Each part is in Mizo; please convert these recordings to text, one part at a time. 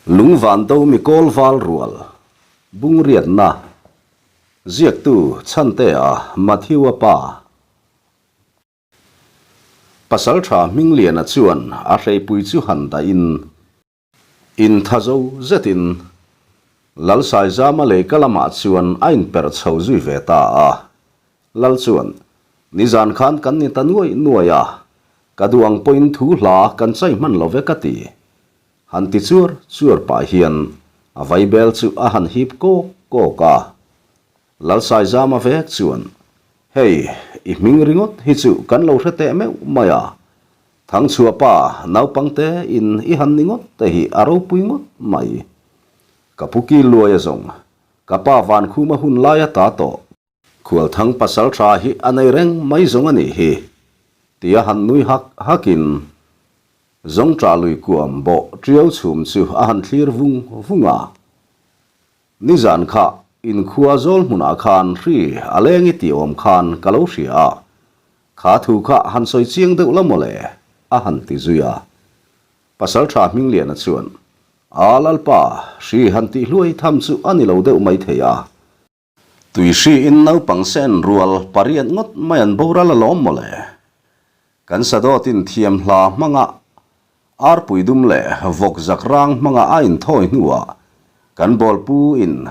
Lungvan do mi kawl val rual, Bungriatna, Ziaktu Chhantea Matthew-a pa. Pasaltha Hmingliana chuan a hreipui chu han dahin, Inthazo zetin Lalsaizama leika lamah chuan a inperh chho zui ve ta a. Lal chuan, Nizan khan kan ni ta nuai nuai a, ka duh ang pawhin thu hla kan chai hman lo ve ka ti. Han ti chuar chuar pah hian a vaibel chu a han hip kawk kawk a. Lalsaizama vek chuan, Hei, i hming ringawt hi chu kan lo hre teh meuh mai a. Thangchhuah pa naupangte in i han ni ngawt te hi a ropui ngawt mai. Ka pu kil luai a zawng, ka pa Vankhuma hun lai a ta tawh. Khualthang pasal tha hi a nei reng mai zawng a nih hi, tia han nui hak hakin Zawngṭah lui kuam bawh ṭiau chhum chu a han thlir vung vung a. Nizan kha inkhua zawl hmunah khan hri a leng i tih awm khan ka lo hria a, kha thu kha han sawi chiang deuh la mawle, a han ti zui a. Pasalṭha Hmingliana chuan, A Lalpa, hri han tih hluai tham chu a ni lo deuh maithei a. Tuihriin naupang sen rual pariat ngawt mai an boral alawm mawle. Kan sadawtin thiam hla hmanga arpui dum leh vawk zak rang hmanga a inthawi hnuah kan bawlpu in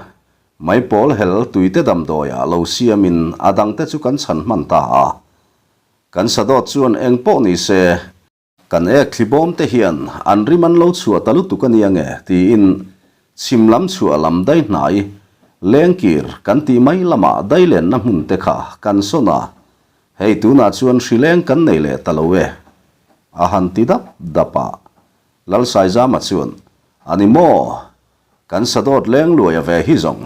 maipawl hel tuite damdawiah lo siamin a dangte chu kan chhan hman ta a. Kan sadawt chuan eng pawh ni se, Kan ek thli bawm te hian an rim an lo chhuah ta lutuk a nia nge tiin chhim lam chhuah lam dai hnai lengkir kan tih mai lamah dailenna hmun te kha kan sawn a, hei tunah chuan hri leng kan nei leh ta lo e a han ti dap dap a. Lalsaizama chuan, A ni maw? Kan sadawt leng luaia ve hi zawng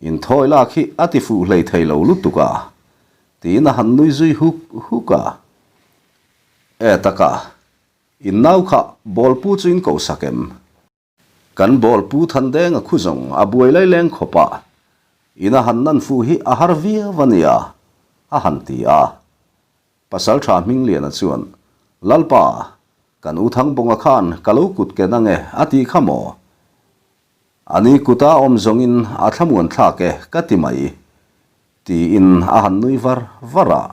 inthawi lak hi a ti fuh hlei thei lo lutuk a tiin a han nui zui huk huk a. E taka, in nau kha bawlpu chu in ko sak em? Kan bawlpu Thandenga khu zawng a buai lai leng khawp a, in a han nan fuh hi a har viau a nia, a han ti a. Pasaltha Hmingliana chuan, Lalpa, kan U Thangbawnga khan ka lo kut ken ange a tih kha maw? Ani kuta awm zawngin a thlamuan thlak e ka ti mai, tiin a han nui var var a.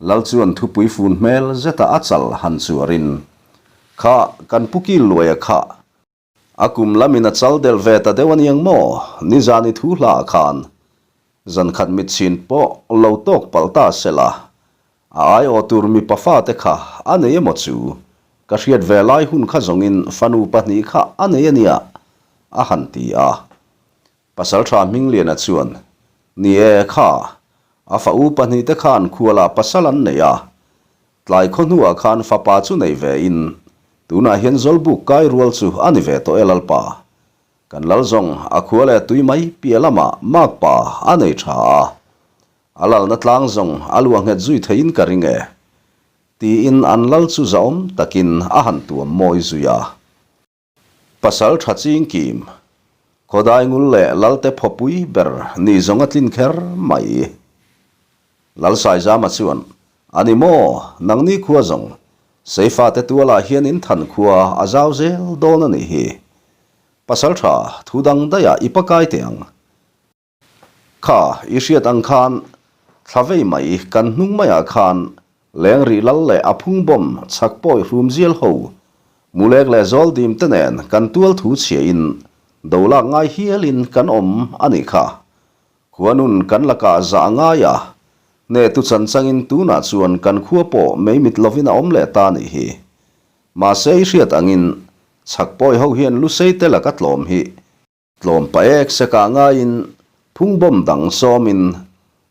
Lal chuan thupui fun hmel zeta a chal han chuarin, Kha, kan pu kil luaia kha, a kum lamin a chal del ve ta deuh aniang maw, nizan i thu hlaah khan zan khat mitchhin pawh lo tawk palh ta sela, a aiawh tur mipa fate kha a nei emaw chu, ka hriat ve lai hun kha zawngin fanu pahnih kha a nei ania, a han ti a. Pasalṭha Hmingliana chuan, Ni e, kha, a fa u pahnihte khan khualah pasal an nei a, tlai khaw hnuah khan fapa chu nei ve in, tunah hian Zawlbuk kai rual chu a ni ve tawh e Lalpa. Kan lal zawng a khua leh tui mai piah lamah makpa a nei ṭha a, a lalna tlang zawng a luah nghet zui theiin ka ring e, tiin an lal chu zahawm takin a han tuam mawi zui a. Pasal tha ching kim, khawdai ngul leh Lalte phawpui ber ni zawng a tlin kher mai. Lalsaizama chuan, A ni maw, nangni khua zawng, Seifate tualah hian in than khua a zau zel dawn a nih hi. Pasal tha thu dang daihah i pakai teh ang. Kha, i hriat ang khan, thla vei mai kan hnung maiah khan leng rih lal leh a phung bawm chhak pawi hrum zial ho, mulek leh zawl dim te nen kan tual thu chhia in do lak ngai hial in kan awm a nih kha. Khuanun kan lakah zah a ngai a, hnetu chan changin tunah chuan kan khua pawh mei mit lovin a awm leh ta a nih hi. Mahse i hriat angin chhak pawi ho hian lusei te laka tlawm hi Tlawm paek sekah ngaiin phungbawm dang sawmin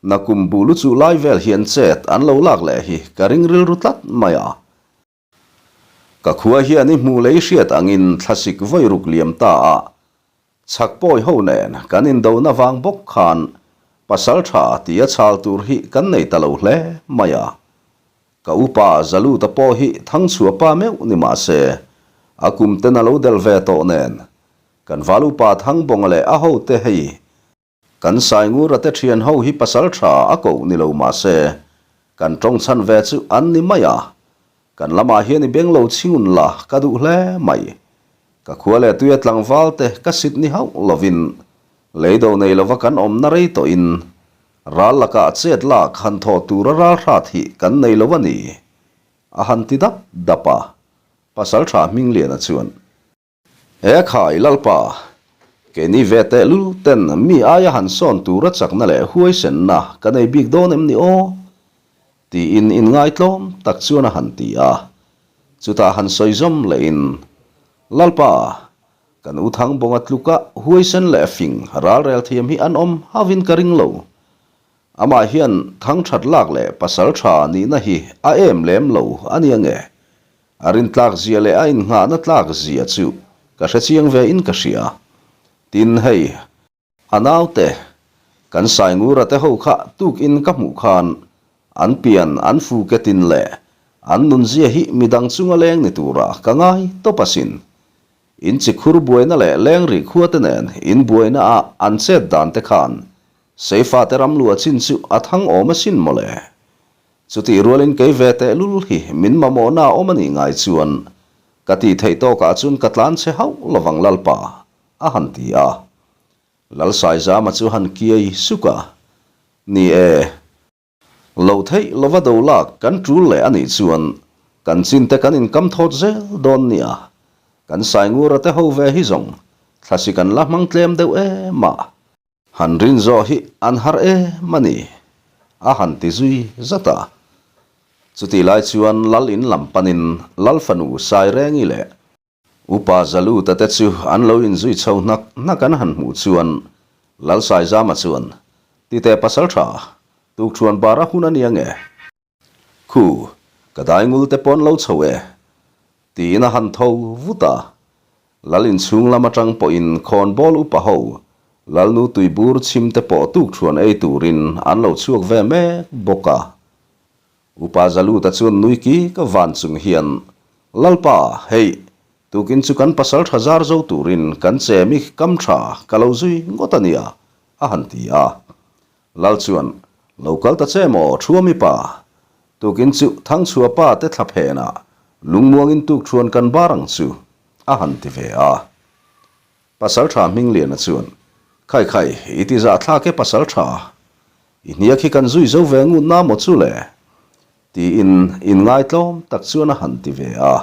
nakum bu lu chuh lai vel hian chet an lo lak leh hi ka ring rilru tlat mai a. Ka khua hian i hmuh lei hriat angin thlasik vawi ruk liam ta a, chhak pawi ho nen kan indona vang bawk khan pasal tha tia chhal tur hi kan nei ta lo hle mai a. Ka upa Zaluta pawh hi thangchhuah pa meuh ni mah se, a kum ten a lo del ve tawh nen Kan val upa Thangbawnga leh a hote hei kan Saingura te thian ho hi pasal tha a koh ni lo mahse kan tawng chhan ve chu an ni mai a, kan lamah hian i beng lo chhingun la ka duh hle mai. Ka khua leh tuia tlangval te ka sit ni hauh lovin leido nei lova kan awmna rei tawhin ral lakah chet lak han thawh tura ral hrat hi kan nei lo a ni, a han ti dap dap a. Pasaltha Hmingliana chuan. He khai Lalpa, keini ve tehlul ten mi aia han sawn tura chakna leh huaisenna ka nei bik dawn em ni aw? Tiin inngaitlawm tak chuan a han ti a. Chutah han sawi zawm lehin, Lalpa, kan u Thangbawnga tluka huaisen leh fing ralrel thiam hi an awm hauhin ka ring lo. Amah hian thangthat lak leh pasal tha nihna hi a em lem lo a nia nge? A rintlak zia leh a innghahna tlak zia chu ka hre chiang ve in ka hria. Tin, hei, a naute, kan Saingura te ho kha tukin ka hmuh khan an pian an fu ke tin leh an nunzia hi midang chunga leng ni tura ka ngai tawp asin. In chikhur buaina leh lengrih khua te nen in buaina a an chet dan te khan Seifate ram luah chin chu a thang awm asin mawle. Chutih rualin kei ve tehlul hi min mamawhna a awm a nih ngai chuan ka tih theih tawkah chuan ka tlan che hauh lovang Lalpa, a han ti a. Lalsaizama chu han kiai suk a, Ni e, lo theih lova do lak kan tul leh a nih chuan kan chinte kan inkam thawt zel dawn nia, kan Saingura te ho ve hi zawng thlasi kan la hmang tlem deuh em a. Han rin zawh hi an har em a ni, a han ti zui zat a. Chutih lai chuan Lal in lam panin Lal fanu Sairengi leh Upa Zaluta te chu an lo inzui chho hnak hnak an han hmuh chuan Lal Saizama chuan, Tite Pasaltha, tukṭhuan bar a hun a nia nge? Khu, ka daingul te pawn lo chho e, tiin a han tho vut a. Lal inchhung lam atang pawhin khawnbawl upa ho, Lalnu tuibur chhim te pawh tukṭhuan ei turin an lo chhuak ve mek bawk a. Upa Zaluta chuan nui ki ka van chung hian, Lalpa, hei, tukin chu kan pasal tha zar zo turin kan chemi kam tha ka lo zui ngawt a nia, a han ti a. Lal chuan, Lo kal ta che maw, Thuami pa? Tukin chu Thangchhuah pa te thla phenah lungmuangin tukṭhuan kan bar ang chu, a han ti ve a. Pasalṭha Hmingliana chuan, Khai khai, i ti zahthlak e Pasalṭha, i hniak hi kan zui zo ve ngut na maw chu le? Tiin inngaitlawm tak chuan a han ti ve a.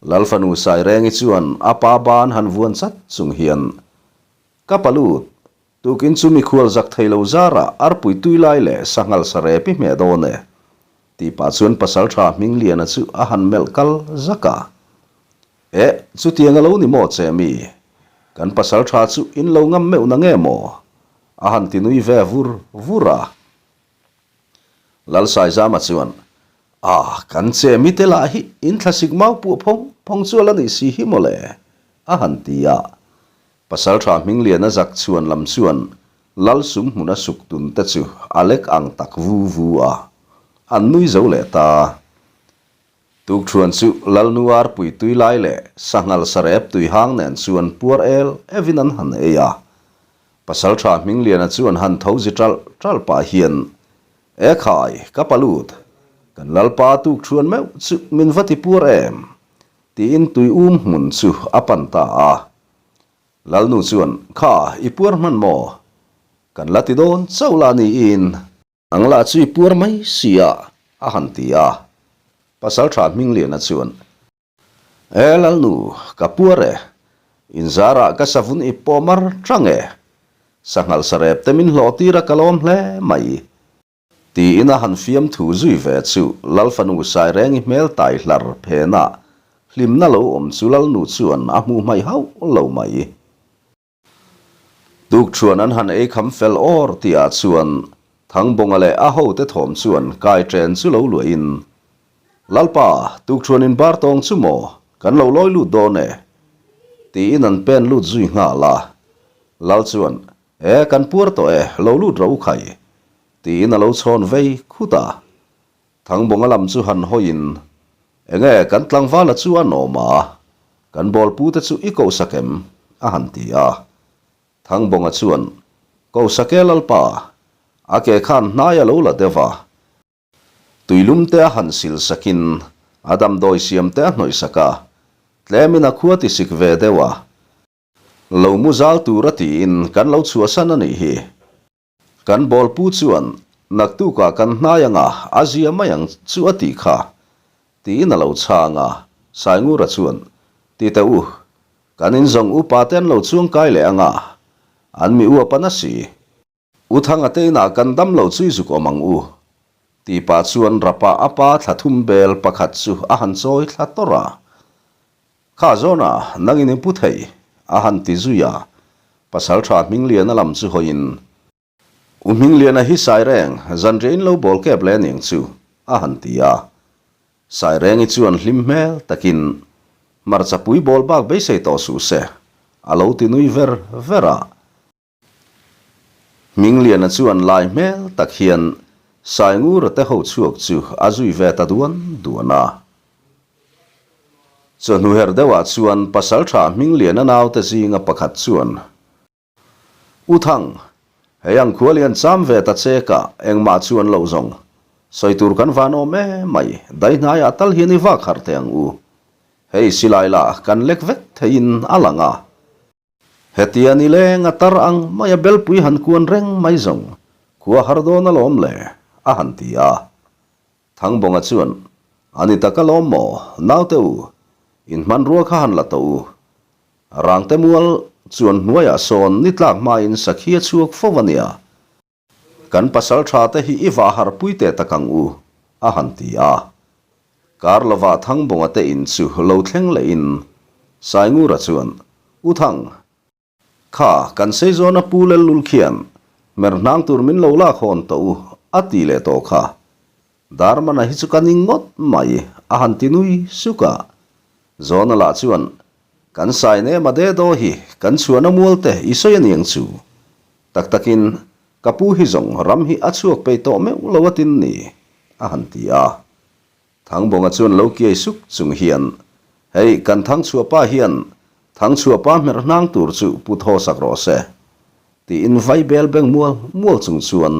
Lal fanu Sairengi chuan a pa ban han vuan chat chung hian, Ka palut, Tukin chu mikhual zak thei lo zarah arpui tui lai leh sanghal sa rep i hmeh dawn e, tih pah chuan pasaltha Hmingliana chu a han melh kal zak a. Eh, chutiang a lo ni maw che mi? Kan pasaltha chu in lo ngam meuh na nge maw? A han ti nui ve vur vur a. Lalsaizama chuan, A, kan che mite lah hi in thlasik mau puah phawng phawng chu a la nih si hi maw le, a han ti a. Pasaltha Hmingliana zak chhuan lam chuan Lal sum hmuna suk tun te chu a lek ang tak vu vu a, an nui zo leh ta. Tukṭhuan chu Lalnu arpui tui lai leh sanghal sarep tui hang nen chuan puar el evin an han ei a. Pasalṭha Hmingliana chuan han tho zi ṭalh ṭalh pah hian, E khai, ka palut, kan Lalpa tukṭhuan meuh chu min va ti puar em? Tiin tui um hmun chu a pan ta a. Lalnu chuan, Kha, i puar hman maw? Kan la ti dawn chauh lah niin. Ang lah chu i puar mai si a, a han ti a. Pasalṭha Hmingliana chuan, E Lalnu, ka puar e. Inzarah ka savun ip pawh mar ṭang e. Sanghal sarep te min hlawh tir a ka lawm hle mai. Tiin a han fiamthu zui ve chu Lalfanu Sairengi hmel tai hlar phenah hlimna lo awm chu Lalnu chuan a hmuh hmaih hauh lo mai. Tukṭhuan an han ei kham fel awr tihah chuan Thangbawnga leh a hote thawm chuan kai ṭen chu lo luahin, Lalpa, tukṭhuan in bar tawng chu maw kan lo lawi lut dawn e? tiin an pen lut zui nghal a. Lal chuan, E, kan puar tawh e, lo lut rawh u khai, tiin a lo chhawn vei khut a. Thangbawnga lam chu han hawiin, Enge kan tlangvala chu a nawm a, kan bawlpute chu i kohsak em? a han ti a. Thangbawnga chuan, Kohsak e Lalpa, a ke khan hnai a lo la deuh va. Tuilum te a han sil sakin a damdawi siam te a hnawih sak a. Tlemin a khua ti sik ve deuh a. Lo mu zal tur a tiin kan lo chhuahsan a nih hi. Kan bawlpu chuan naktukah kan hnai anga a zia mai ang chu a tih kha, tiin a lo chhang a. Saingura chuan, Ti teh u, kan inzawng upa te an lo chuangkai leh anga, an mi uap a na si. U Thanga te inah kan dam lo chu i zuk awm ang u, tih pah chuan rapa a pa thla thum bel pakhat chu a han chawi thla tawrh a. Kha zawna nangin i pu thei, a han ti zui a. Pasalṭha Hmingliana lam chu hawiin, U Hmingliana hi Saireng, zanriah in lo bawl kep leh aniang chu, a han ti a. Sairengi chuan hlim hmel takin, Hmarchapui bawl bak beisei tawh suh se, a lo ti nui ver ver a. Hmingliana chuan lai hmel tak hian Saingura te ho chhuak chu a zui ve ta duan duan a. Chawhnu her deuhah chuan Pasalṭha Hmingliana naute zinga pakhat chuan, U Thang, hei ang khua lian cham ve ta che ka engmah chuan loh zawng sawi tur kan van awm em mai, dai hnaiah tal hian i vak harh teh ang u. Hei silai lah kan lek vek theiin a lang a. Hetia ni leng a tar ang mai a belpui han kuan reng mai zawng khua har dawn alawm le, a han ti a. Thangbawnga chuan, A ni tak alawm maw, naute u, in hmanrua kha han la tawh u. Rangte mual chuan hnuaiah sawn ni tlak hmain sakhi a chhuak fo a nia. Kan pasal tha te hi i vah harpui teh tak ang u, a han ti a. Kar lovah Thangbawnga te in chu lo thleng lehin Saingura chuan, U Thang, kha kan seizawna pu Lellul khian hmer hnang tur min lo lak hawn tawh u, a ti leh tawh kha. Darmana hi chu ka ning ngawt mai, a han ti nui suk a. Zawna lah chuan, Kan sai nem a de daw hi, kan chhuahna mual te i sawi a niang chu. Tak takin, ka pu hi zawng ram hi a chhuak peih tawh meuh lo a tin ni, a han ti a. Thangbawnga chuan lo kiai suk chung hian, Hei, kan Thangchhuahpa hian Thangchhuahpa hmerh hnang tur chu pu thaw sak rawh se, tiin vai bel beng mual mual chung chuan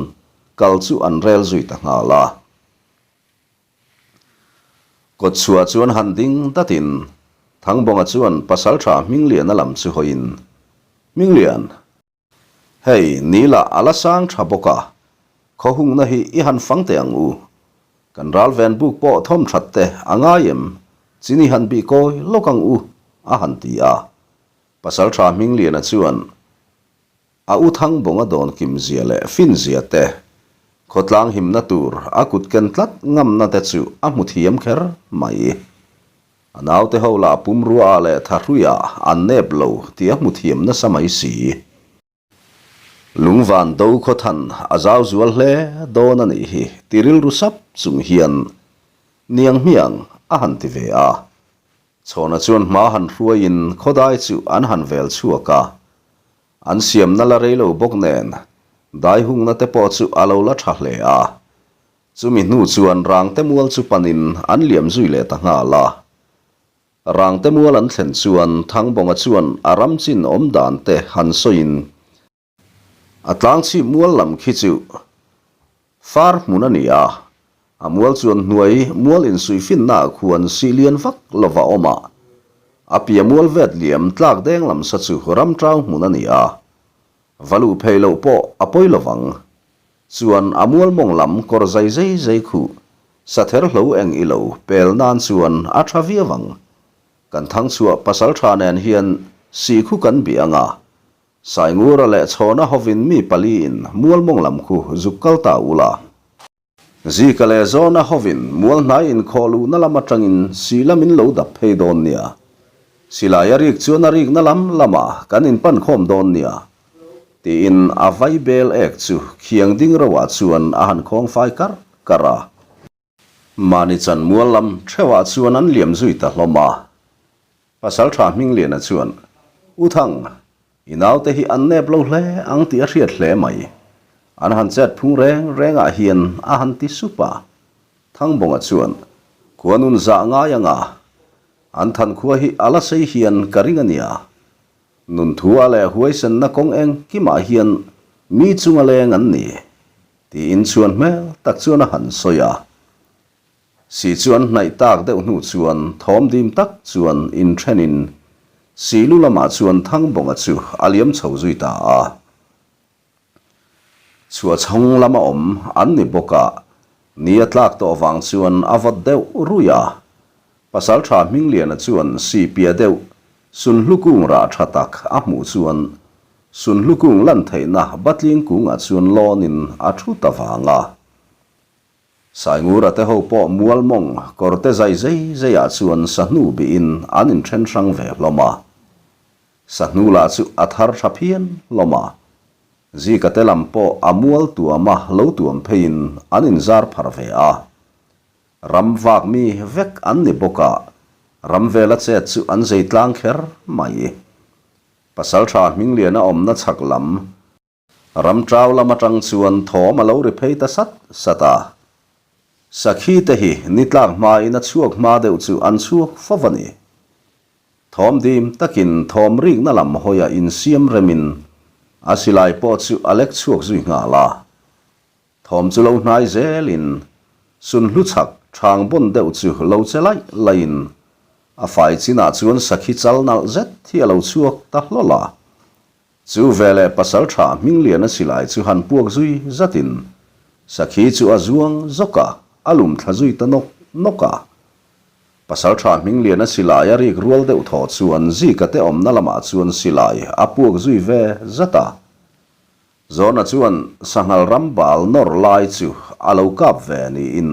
kal chu an rel zui ta nghal a. Kawtchhuah chuan han ding datin Thangbawnga chuan Pasalṭha Hmingliana lam chu hawiin, Hminglian! Hei, Nila a la sang ṭha bawk a, khawhungna hi i han fang teh ang u. Kan ral ven buk pawh thawm ṭhat te a ngai em? Chini han bih kawi lawk ang u, a han ti a. Pasalṭha Hmingliana chuan, A u Thangbawnga dawn kim zia leh fin zia te, khawtlang himna tur a kut ken tlat ngamna te chu a hmu thiam kher mai. A naute ho lah pumrua ah leh thahruiah an nep lo tih a hmu thiam nasa mai si. Lungvan do khawthan a zau zual hle dawn a nih hi ti rilru sap chung hian niang hmiang a han ti ve a. Chhawna chuan hma han hruaiin khawdai chu an han vel chhuak a. An siamna la rei lo bawk nen dai hungna te pawh chu a lo la tha hle a. Chumi hnu chuan Rangte mual chu panin an liam zui leh ta nghal a. Rangte mual an thlen chuan Thangbawnga chuan a ram chin awm dan te han sawiin a tlangchhip mual lam khi chu far hmun a ni a, a mual chuan hnuai mual insuihfinnaah khuan sih lian vak lova awm a, a pia mual vet liam tlak deng lam sa chu ram tau hmun a ni a, va luh phei loh pawh a pawi lovang. Chuan a mual mawng lam kawr zai zai zai khuh sather hlo eng i lo pel nan chuan a tha viau ang. Kan thangchhuah pasal tha nen hian sikhu kan bih ang a. Saingura leh Chhawna hovin mi paliin mual mawng lam khu zuk kal ta ula. Zika leh Zawna hovin mual hnai inkhawh luhna lam atangin si lamin lo dap phei dawn nia. Silai a rik chuan a rikna lam lamah kan inpan khawm dawn nia. Tiin a vai bel ek chu khiang ding roah chuan a han khawng fai karh karh a. Mahni chan mual lam theuhah chuan an liam zui ta hlawm a. Pasaltha Hmingliana chuan, U Thang, i naute hi an nep lo hle ang tih a hriat hle mai. An han chet phung reng rengah hian a han ti sup a. Thangbawnga chuan, Khuanun zah ngai anga an thankhua hi a la sei hian ka ring a nia. Nunthua leh huaisenna kawng engkimah hian mi chunga leng an ni, tiin chhuan hmel tak chuan a han sawi a. Si chu an hnaih tak deuh hnu chuan thawm dim tak chuan inthenin si lu lamah chuan Thangbawnga chu a liam chho zui ta a. Chhuahchhawng lama awm an ni bawk a, ni a tlak tawh vang chuan a vawt deuh ruih a. Pasaltha Hmingliana chuan si piah deuh Sunhlu kung rah tha tak a hmuh chuan Sunhlu kung lan theihna Batling kungah chuan lawnin a thu ta vang a. Saingura te ho pawh mual mawng kawrte zai zei zeiah chuan sahnu bihin an inthen hrang ve hlawm a. Sahnu lah chu a thar tha phian hlawm a. Zika te lam pawh a mual tuama lo tuam pheiin an inzar phar ve a. Ram vak mi vek an ni bawk a, ram vela chet chu an zei tlang kher mai. Pasaltha Hmingliana awmna chhak lam Ram ṭau lam aṭang chuan thawm a lo ri phei ta sat sat a. Sakhi te hi ni tlak hmain a chhuak hma deuh chu an chhuak fo a ni. Thawm dim takin thawm rikna lam hawia insiam remin a silai pawh chu a lek chhuak zui nghal a. Thawm chu lo hnai zelin sunhlu chhak ṭhang bawn deuh chu lo che laih laihin a fai chinah chuan sakhi chal nalh zet hi a lo chhuak ta hlawl a. Chu veleh pasalṭha Hmingliana silai chu han puak zui zatin sakhi chu a zuang zawk a, a lum thla zui ta nawk nawk a. Pasalṭha Hmingliana silai a rik rual deuh thaw chuan Zika te awmna lamah chuan silai a puak zui ve zat a. Zawna chuan sanghal ram bal nawr lai chu a lo kap ve niin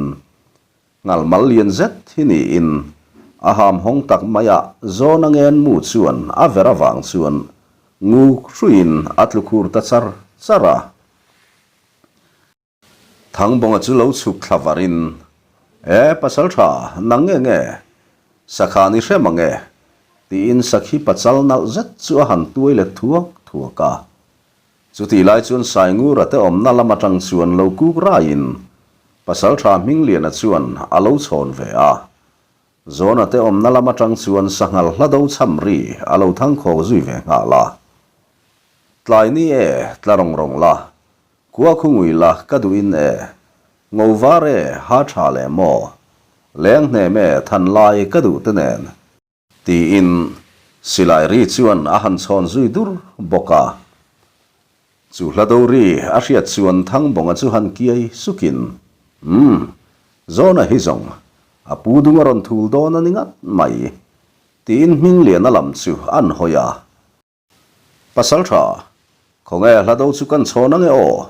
Nghal mal lian zet hi niin a ham hawng tak mai a, Zawna ngen mu chuan a ver avang chuan nguk hruiin a tlu khur ta char char a. Thangbawnga chu lo chhuk thla varin, E Pasaltha, nang nge nge? Sakhan i hre mang e? tiin sakhi pachal nalh zet chu a han tuai let thuak thuak a. Chutih lai chuan Saingura te awmna lam atang chuan lo kuk raiin Pasaltha Hmingliana chuan a lo chhawn ve a. Zawna te awmna lam atang chuan sanghal hla do cham ri a lo thang khawk zui ve nghal a. Tlai ni e, tla rawng rawng la, khua khu ngui la ka duhin e, ngo var e, ha tha leh maw, leng hnem e, than lai ka duh te nen. Tiin silai ri chuan a han chhawn zui dur bawk a. Chu hlado ri a hriat chuan Thangbawnga chu han kiai sukin, Umm, Zawna hi zawng, a pu dung a rawn thul dawn a ni ngat mai, tiin Hmingliana lam chu an hawi a. Pasaltha, khawnge hlado chu kan chhawn ange aw?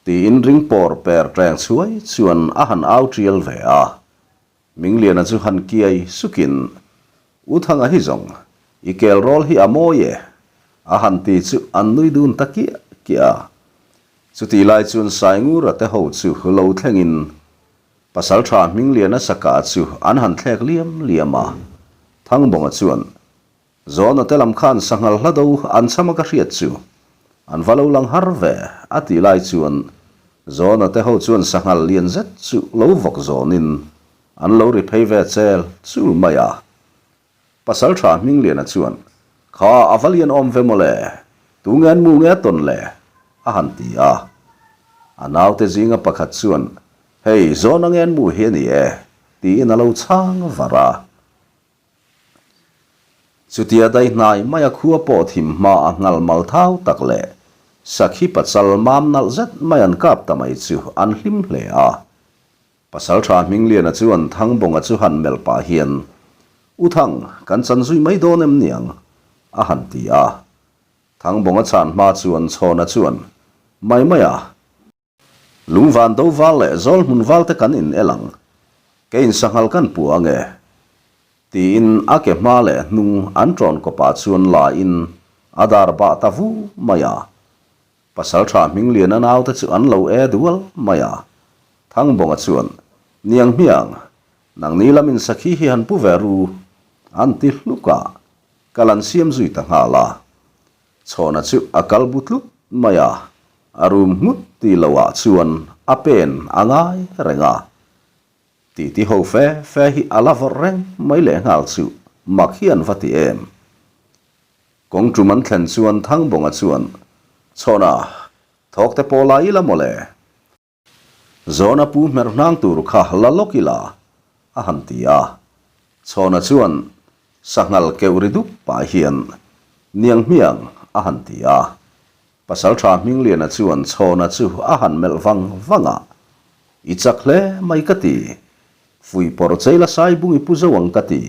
tiin ring pawr per teng chhuai chuan a han au tial ve a. Mingliana chu han kiai sukin, U Thanga hi zawng, i kel rawl hi a mawi e, a han ti chu an nui dun ta kiah kiah a. Chutih lai chuan Saingura te ho chu lo thlengin Pasaltha Hmingliana saka chu an han thlek liam liam a. Thangbawnga chuan, Zawna te lam khan sanghal hla do an cham a ka hriat chu an va lo lang har ve a tih lai chuan Zawna te ho chuan sanghal lian zet chu lo vawk zawnin an lo ri phei ve chel chul mai a. Pasaltha Hmingliana chuan Kha a va lian awm ve mawle, tu nge an mu nge a tawn le? a han ti a. A naute zinga pakhat chuan Hei Zawna nge an mu hi a ni e tiin a lo chhang var a. Chutia dai hnai maia khua pawh thim hma a nghal mal thau tak leh sakhi pachal mam nalh zet mai an kap ta mai chu an hlim hle a. Pasaltha Hmingliana chuan Thangbawnga chu han melh pah hian, U Thang, kan chan zui mai dawn em niang? a han ti a. Thangbawnga chhan hma chuan Chhawna chuan, Mai mai a, Lungvan do val leh zawl hmun val te kan in el ang, keiin sanghal kan pu ang e, tiin a ke hma leh hnung an ṭawn kawpah chuan la in a dar bah ta vu mai a. Pasalṭha Hmingliana naute chu an lo e dual mai a. Thangbawnga chuan, Niang hmiang, nangni lamin sakhi hi han pu ve ru, an ti hluk a, kal an siam zui ta nghal a. Chhawna chu a kal bu tlut mai a, a rum nghut ti lo ah chuan a pen a ngai reng a. Titi ho fe fe hi a la vawrh reng mai lehnghal chu mak hi an va ti em. Kawng tum an thlen chuan Thangbawnga chuan, Chhawna, thawk te pawh la ila mawle. Zawna pu hmer hnang tur kha la lawk ila. a han ti a. Chhawna chuan sanghal keuh ri dup pah hian, Niang hmiang, a han ti a. Pasalṭha Hmingliana chuan Chhawna chu a han melh vang vang a, I chak hle mai ka ti, fuihpawrh cheila Saibung i pu zo ang ka ti,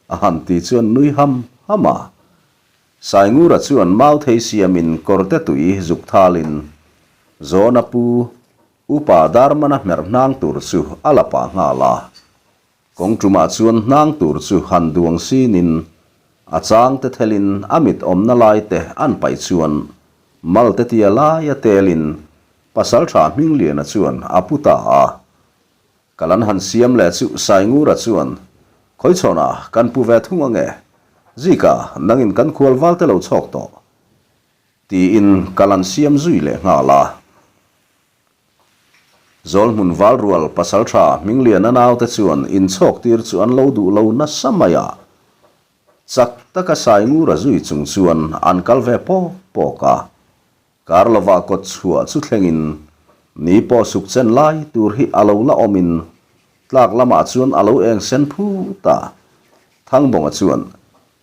a han ti chuan nui ham ham a. Saingura chuan mauthei siamin kawrte tui zuk thalin Zawna pu Upa Darmana hmerh hnang tur chu a la pah nghal a. Kawng tumah chuan hnang tur chu han duang sinin a changte thelin a mit awmna laite an paih chuan malte tia laia telin Pasalṭha Hmingliana chuan a pu ta a. Kal an han siam leh chu Saingura chuan, Khawichhawnah kan pu ve thung ange, Zika, nangin kan khual valte lo chhawk tawh. Tiin kal an siam zui leh nghal a. Zawlhmun valrual pasaltha Hmingliana naute chuan inchhawk tir chu an lo duh lo nasa mai a. Chak taka Saingura zui chung chuan an kal ve pawk pawk a. Kar lovah kawt chhuah chu thlengin ni pawh suk chen lai tur hi a lo la awmin tlak lamah chuan a lo eng sen phut a. Thangbawnga chuan,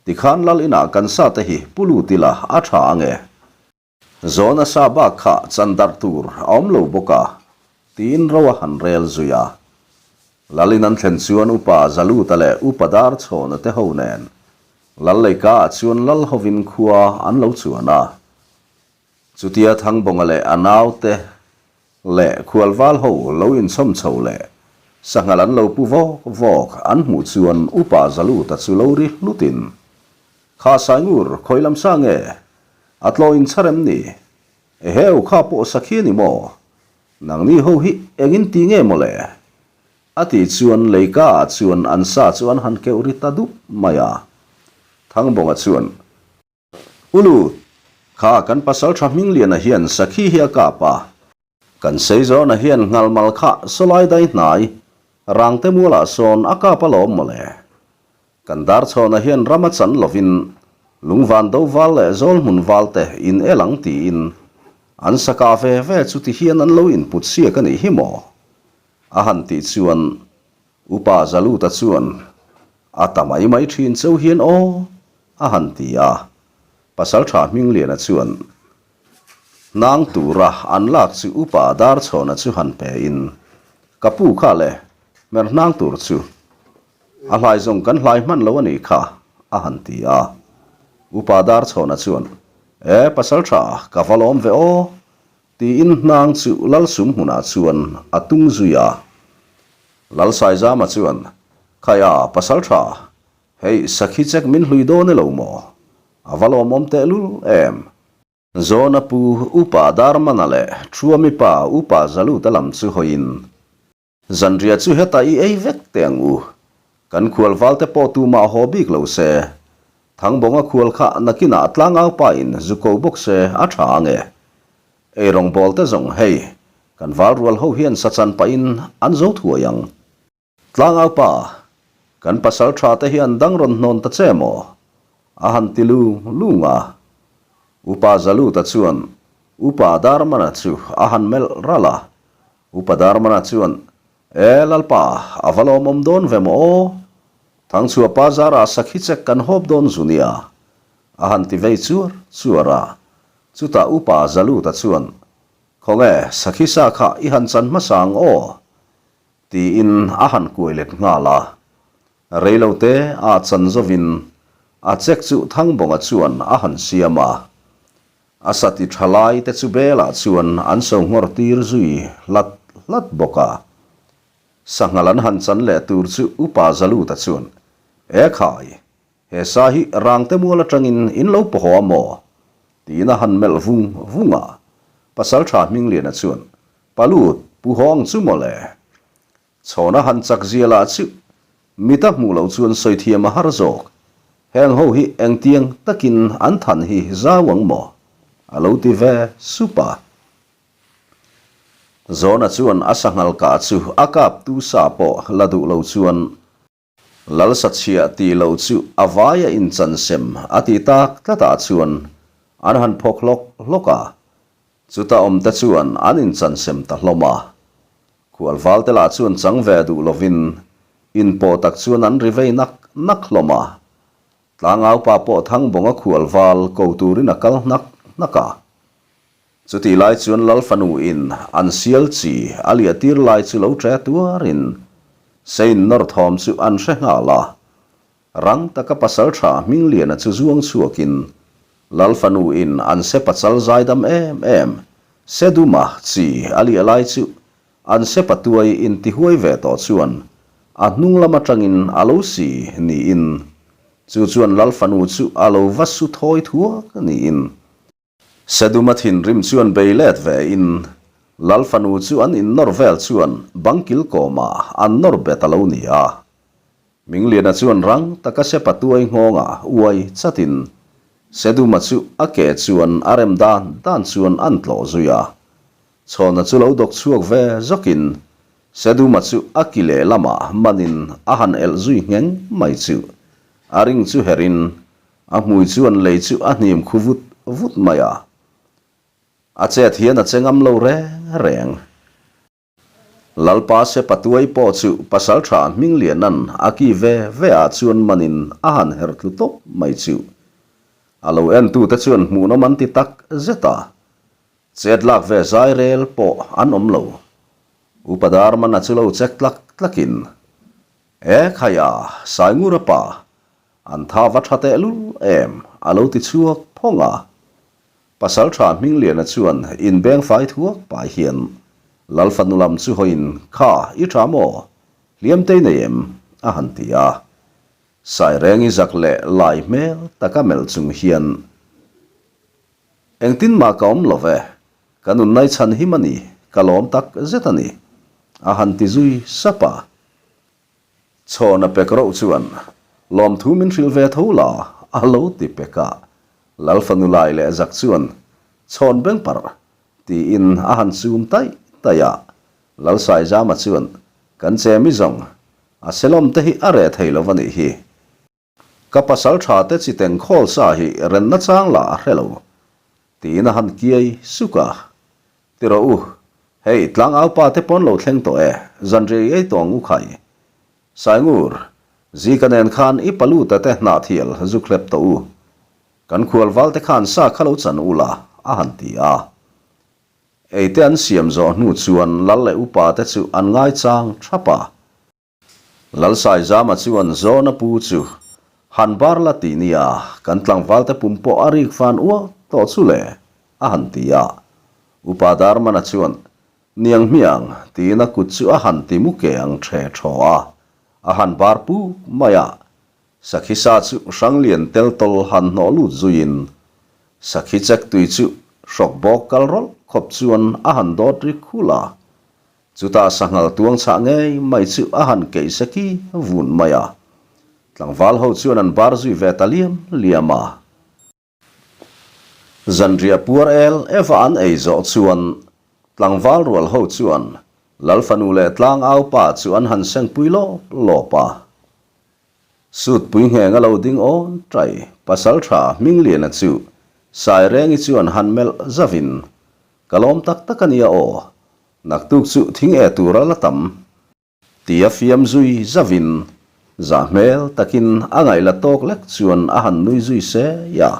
Tikhan lal inah kan sa te hi pu lut ila a tha ange. Zawna sa bak kha chan darh tur a awm lo bawk a, tiin ro a han rel zui a. Lal in an thlen chuan Upa Zaluta leh Upa Darchhawna te ho nen Lal Leika ah chuan lal hovin khua an lo chuan a. Chutia Thangbawnga leh a naute leh khualval ho lo inchhawm chho leh sanghal an lo pu vawk vawk an hmuh chuan Upa Zaluta chu lo ri hlutin, Kha Saingur, khawi lam sa nge? A tlaw inchhar em ni? Eheu, kha pawh sakhi a ni maw? Nangni ho hi engin ti nge maw le? A tih chuan leika ah chuan an sa chu an han keuh ri ta dup mai a. Thangbawnga chuan, Ulut, kha kan pasaltha Hmingliana hian sakhi hi a kap a. Kan Seizawna hian nghalmal kha sawlai dai hnai rangte mualah sawn a kap alawm mawle. Kan Darchhawna hian ram a chan lovin lungvan do val leh zawl hmun val te in el ang tiin an sa kah ve ve chu ti hian an lo input siak a nih hi maw? A han tih chuan Upa Zaluta chuan A ta mai mai thin cheu hian aw, a han ti a. Pasaltha Hmingliana chuan hnang tura an lak chu Upa Darchhawna chu han pe in, Ka pu kha le, hmer hnang tur chu a hlai zawng kan hlai hman lo a nih kha, a han ti a. Upa Darchhawna chuan, E, Pasaltha, ka va lawm ve aw, Tiin hnang chu Lalsum hmunah chuan a tung zui a. Lalsaizama chuan, Khaia, pasaltha, hei sakhi chek min hlui dawn e lo maw? A va lawmawm tehlul em? Zawna pu Upa Darmana leh Thuami pa Upa Zaluta lam chu hawiin, Zanriah chu hetah i ei vek teh ang u. Kan khual valte pawh tumah haw bik lo se. Thangbawnga khual kha nakinah tlangau pain zu ko bawk se a tha ang e. Ei rawngbawl te zawng hei, kan val rual ho hian sachan pahin an zo thuai ang. Tlangau pa, kan pasal tha te hian dang rawn hnawn ta che maw? A han ti lung lung a. Upa Zaluta chuan Upa Darmana chu a han melh ralh a. Upa Darmana chuan, E, Lalpa, a va lawmawm dawn ve maw aw? Thangchhuah pa zarah sakhi chek kan hawp dawn zu nia, a han ti vei chuar chuar a. Chutah Upa Zaluta chuan, Khawnge, sakhi sa kha i han chan hmasa ang aw? tiin a han kuai let nghal a. Reilote ah chan zovin a chek chu Thangbawnga chuan a han siam a. A sati tha lai te chu belah chuan an so nghawr tir zui hlat hlat bawk a. Sanghal an han chan leh tur chu Upa Zaluta chuan, E khai, he sa hi rangte mual atangin in lo pawhaw a maw? tiin a han melh vung vung a. Pasaltha Hmingliana chuan, Palut, pu hawng chu maw le? Chhawna han chak zia lah chu mita hmuh loh chuan sawi thiam a har zawk. Heng ho hi engtiang takin an than hi zau ang maw? A lo ti ve sup a. Zawna chuan a sanghal kah chu a kap tu sa pawh la duh lo chuan Lalsachhiah tih loh chu a vaia inchansem a ti tak tlatah chuan an han phawk hlawk hlawk a. Chuta awmte chuan an inchansem ta hlawm a. Khualvalte lah chuan chang ve duh lovin. Inpawh tak chuan an ri vei nak nak hlawm a. Tlangaupa pawh Thangbawnga khual val ko turin a kal hnak hnak a. Chutih lai chuan Lal fanu in an sial chi a liah tir lai chu lo ṭe tuarin Sein nawr thawm chu an hre nghal a. Rang taka pasalṭha Hmingliana chu zuang chhuakin Lal fanu in an se pachal zaidam em em Seduma chi a liah lai chu An sepa tuai intihuai ve tawh chuan a hnung lam atangin a lo si niin chu chuan Lal fanu chu a lo va su thawi thuak niin Seduma thinrim chuan bei let ve in Lal fanu chu an innawr vel chuan bangkil kawmah an nawr bet a lo ni a. Mingliana chuan rang taka sepa tuai nghawngah uai chatin Seduma chu a ke chuan a rem dan dan chuan an tlawh zui a. Chhawna chu lo dawk chhuak ve zawkin Seduma chu a ki lehlamah manin a han elh zui ngheng mai chu a ring chu herin a hmui chuan lei chu a hnim khu vut vut mai a. A chet hian a che ngam lo reng reng. Lalpa Sepatuai pawh chu Pasaltha Hminglianan a ki ve ve ah chuan manin a han her tlu tawp mai chu a lo entute chuan hmuhnawm an ti tak zet a. Chet lak ve zai rel pawh an awm lo. Upa Darmana chu lo check tlak tlakin, E khaia, Saingura pa, an tha va tha tehlul em? a lo ti chhuak phawng a. Pasaltha Hmingliana chuan inbeng fai thuak pai hian Lalfanu lam chu hawiin, Kha, i tha maw? Hliamtei nei em? a han ti a. Sairengi zak leh lai hmel taka melh chung hian, Engtin mah ka awm lo ve, ka nunnai chhan him a ni, ka lawm tak zet a ni, a han ti zui sap a. Chhawna pek roh chuan, Lawmthu min hrilh ve tho la, a lo ti pek a. Lal fanu lai leh zak chuan, Chhawn beng parh, tiin a han chum taih taih a. Lal Saizama chuan, Kan che mi zawng, a selawm te hi a reh thei lo a nih hi. Ka pasal tha te chi teng khawl sa hi renna chang lah a hre lo, tiin a han kiai suk a. Ti rawh u, hei tlangau pa te pawn lo thleng tawh e, zanriai ei tawng u khai. Saingur, Zika nen khan i paluta te hnahthial zu khlep tawh u. Kan khualval te khan sa kha lo chan u la, a han ti a. Ei te an siam zawh hnu chuan lal leh upa te chu an ngaichang thap a. Lalsaizama chuan Zawna pu chu han bar la tih nia, kan tlangvalte pum pawh a rik fan uak tawh chu le, a han ti a. Upa Darmana chuan, Niang hmiang, tiin a kut chu a han ti mu ke ang ṭhe ṭhaw a, a han bar puk mai a. Sakhi sa chu Hranglian tel tawl han hnawh lut zuiin, sakhi chek tui chu hrawk bawk kal rawlh khawp chuan a han dawt ri khul a. Chutah sanghal tuang chhah ngei mai chu a han keih seki vun mai a. Tlangval ho chuan an bar zui ve ta liam liam a. Zanriah puar el eva an ei zawh chuan tlangval rual ho chuan Lal fanu leh tlangau pa chu an han sengpui lawp lawp a. Sutpui ngheng a lo ding awn ṭai Pasalṭha Hmingliana chu Sairengi chuan han melh zavin, Ka lawm tak tak a nia aw, naktuk chu thing e tur a la tam. Ti a fiam zui zavin, zah hmel takin a ngaih la tawk lek chuan a han nui zui sei a.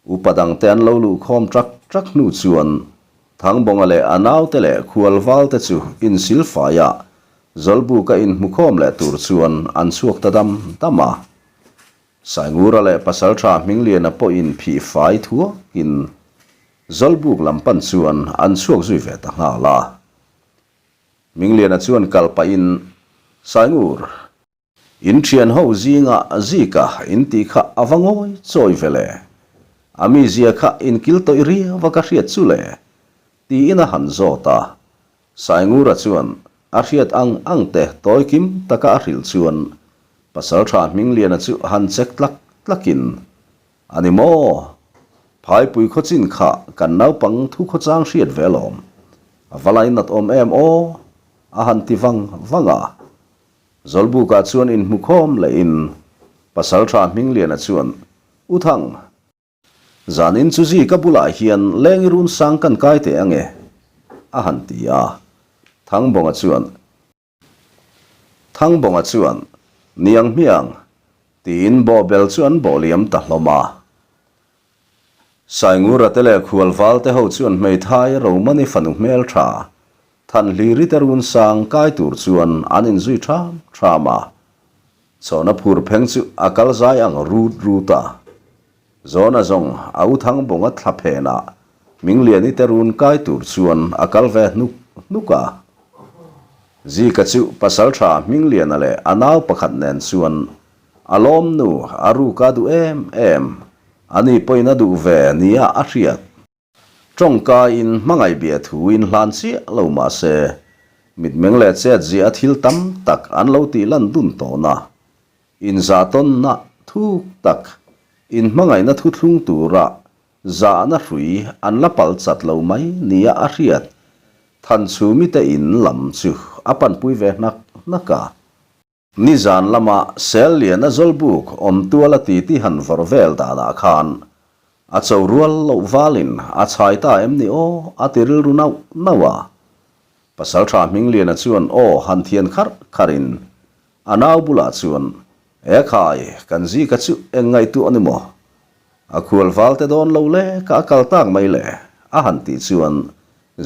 Upa dangte an lo luh khawm ṭak ṭak hnu chuan Thangbawnga leh a naute leh khualvalte chu insilfaiah Zawlbuka inhmukhawm leh tur chuan an chhuak ta dam dam a. Saingura leh Pasalṭha Hmingliana pawhin phih fai thuakin Zawlbuk lam pan chuan an chhuak zui ve ta nghal a. Hmingliana chuan kal pahin, Saingur, In thian ho zinga Zika in tih kha a va ngawi chawi ve le. A mizia kha in kil tawih riau a ka hriat chu le, tiin a han zawt a. Saingura chuan a hriat ang ang te tawi kim taka a hrilh chuan Pasaltha Hmingliana chu han check tlak tlakin, A ni maw? Phaipui khawchin kha kan naupang thu khawchang hriat ve alawm. A va lainat awm em aw? a han ti vang vang a. Zawlbukah chuan inhmukhawm lehin Pasaltha Hmingliana chuan, U Thang, zanin chu zi ka bulah hian lengi run sang kan kai teh ange, a han ti a. Thangbawnga chuan. Thangbawnga chuan, Niang hmiang, tiin bawhbel chu an bawh liam ta hlawm a. Saingura te leh Khualval te ho chuan hmeithai Romani fanu hmeltha Thanhliri te run sang kai tur chuan an inzui ṭham ṭham a. Chhawna phur pheng chu a kal zai ang rut rut a. Zawna zawng a u Thangbawnga thla phenah Hmingliani te run kai tur chuan a kal ve hnuk hnuk a. Zika chu pasalṭha Hmingliana leh a nau pakhat nen chuan A lawmnu a ruka duh em em, ani pawhin a duh ve nia a hriat. Tawngkaiin hmangaih bia thu in hlan chiah lo mah se, mitmeng leh chet ziah a thil tam tak an lo tih lan dun tawhna, inzahtawnna thuk tak, inhmangaihna thuthlung tura zahna hrui an la pal chat lo mai nia a hriat. Thanchhumi te in lam chu a panpui ve hnak hnak a. Nizan lama sel liana zawlbuk awm tuala titi han vawrh vel danah khan a cho rual loh valin a chhai ta em ni aw a ti rilru nauh nauh a. Pasaltha Hmingliana chuan aw han thian kharh kharhin a nau bulah chuan, E khai, kan zika chu eng ngaihtuah ni maw? A khual val te dawn lo le ka a kal tak mai le a han tih chuan